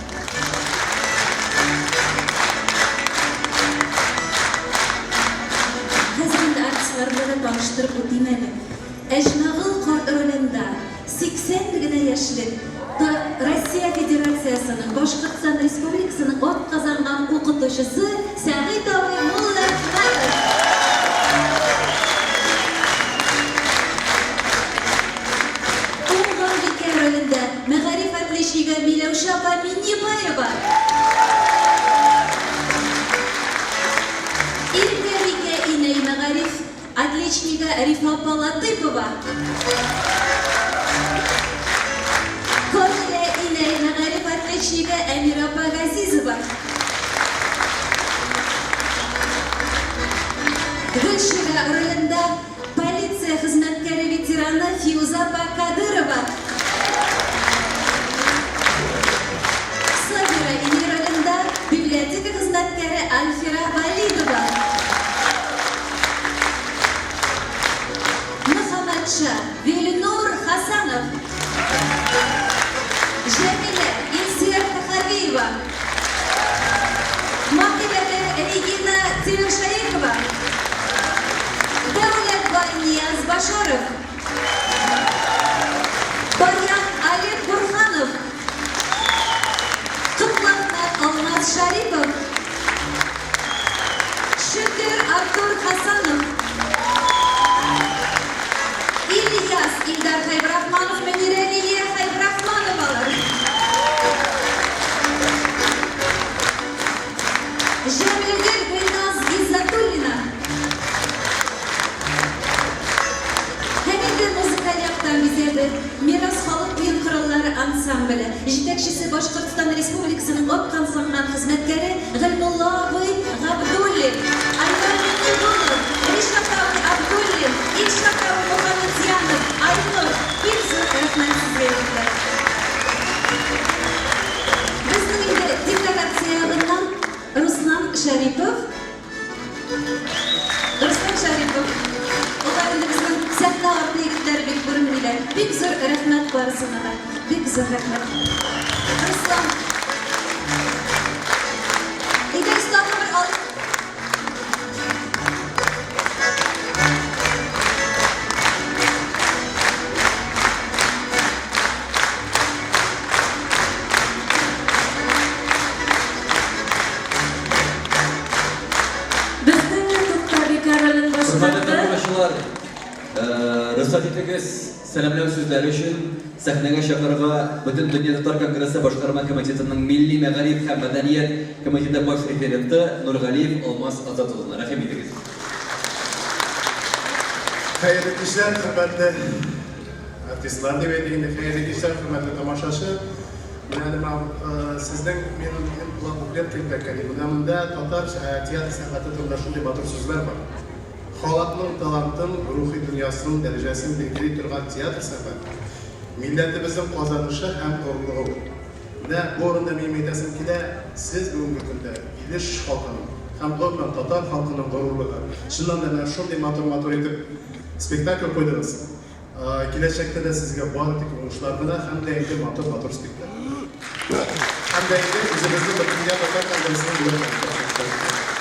Хәзер инде артистларны да таныштырып үтим әле. Әҗмәгыл карт ролендә 80 генә яшьлек Т Россия Федерациясенең, Башкортстан Республикасының атказанган укытучысы Сәгыйть абый Муллаәхмәтов. Уңганбикә ролендә мәгариф отличнигы Миләүшә апа Миннебаева. Иркәбикә инәй мәгариф Отличнигы Рифа апа Латыйпова. Камилә инәй мәгариф отличнигы Әмирә апа Газизова. Гөлширә ролендә полиция хезмәткәре ветераны Фиуза апа Кадырова. Сабира инәй ролендә библиотека хезмәткәре Альфира Валидова. Мөхәммәтша, Вилнур Хәсәнов. Җәмилә, Илсөяр Тәхәвиева. Маһирәгә, Регина Тимершәехова. Дәүләтбай, Нияз Башаров. Баян, Олег Бурханов. Котлахмәт, Алмаз Шәрипов. Шөкер, Артур Хәсәнов. Ильяс, Илдар Хәйбрахманов, Мөнирә, Лилия Хәйбрахмановалар. Җәмлегөл, Гөлназ Гыйззәтуллина. Һәм инде музыкаль яктан бизәде Мирас халык уен кораллары ансамбле, җитәкчесе Башкортстан Республикасының атказанган хезмәткәре Гыйльмулла абый Габдуллин, Айдар Миңнегулов, Ришат абый Абдуллин, Илшат абый Мухаметзянов, Айнур, бик зур рәхмәт сезгә, егетләр. Безнең инде декорация ягыннан Руслан Шәрипов, Руслан Шәрипов. Алар инде безнең сәхнә арты егетләре бик күренмиләр. Бик зур рәхмәт барысына да. Бик зур рәхмәт. Руслан. Әйдәгез тагын бер ал. Безнең Туктабикә ролен Хөрмәтле башкарды. тамашачылар, рөхсәт итегез, сәламләү сүзләре өчен сәхнәгә чакырырга Бөтендөнья татар конгрессы башкарма комитетының милли мәгариф һәм мәдәният комитеты баш референты Нургалиев Алмаз Азат улын. Рәхим итегез. Хәерле кичләр, хөрмәтле артистлар дип әйтик инде, хәерле кичләр, хөрмәтле тамашачы. Менә әле мына сезнең мин минем колак буклет килеп эләккән иде. Менә монда татар театр сәнгате турында шундый матур сүзләр бар. Халыкның талантын, рухи дөньясын, дәрәҗәсен билгели торган театр сәнгате, милләтебезнең казанышы һәм горурлыгы ул. Менә бу урында минем әйтәсем килә, сез бүгенге көндә Илеш халкының һәм гомумән татар халкының горурлыгы. Чыннан да менә шундый матур-матур итеп спектакль куйдыгыз. Киләчәктә дә сезгә бары тик уңышлар гына һәм дә инде матур-матур спектакльләр. Һәм дә инде үзебезнең Бөтендөнья татар конгрессының бүләкләрен тапшырып.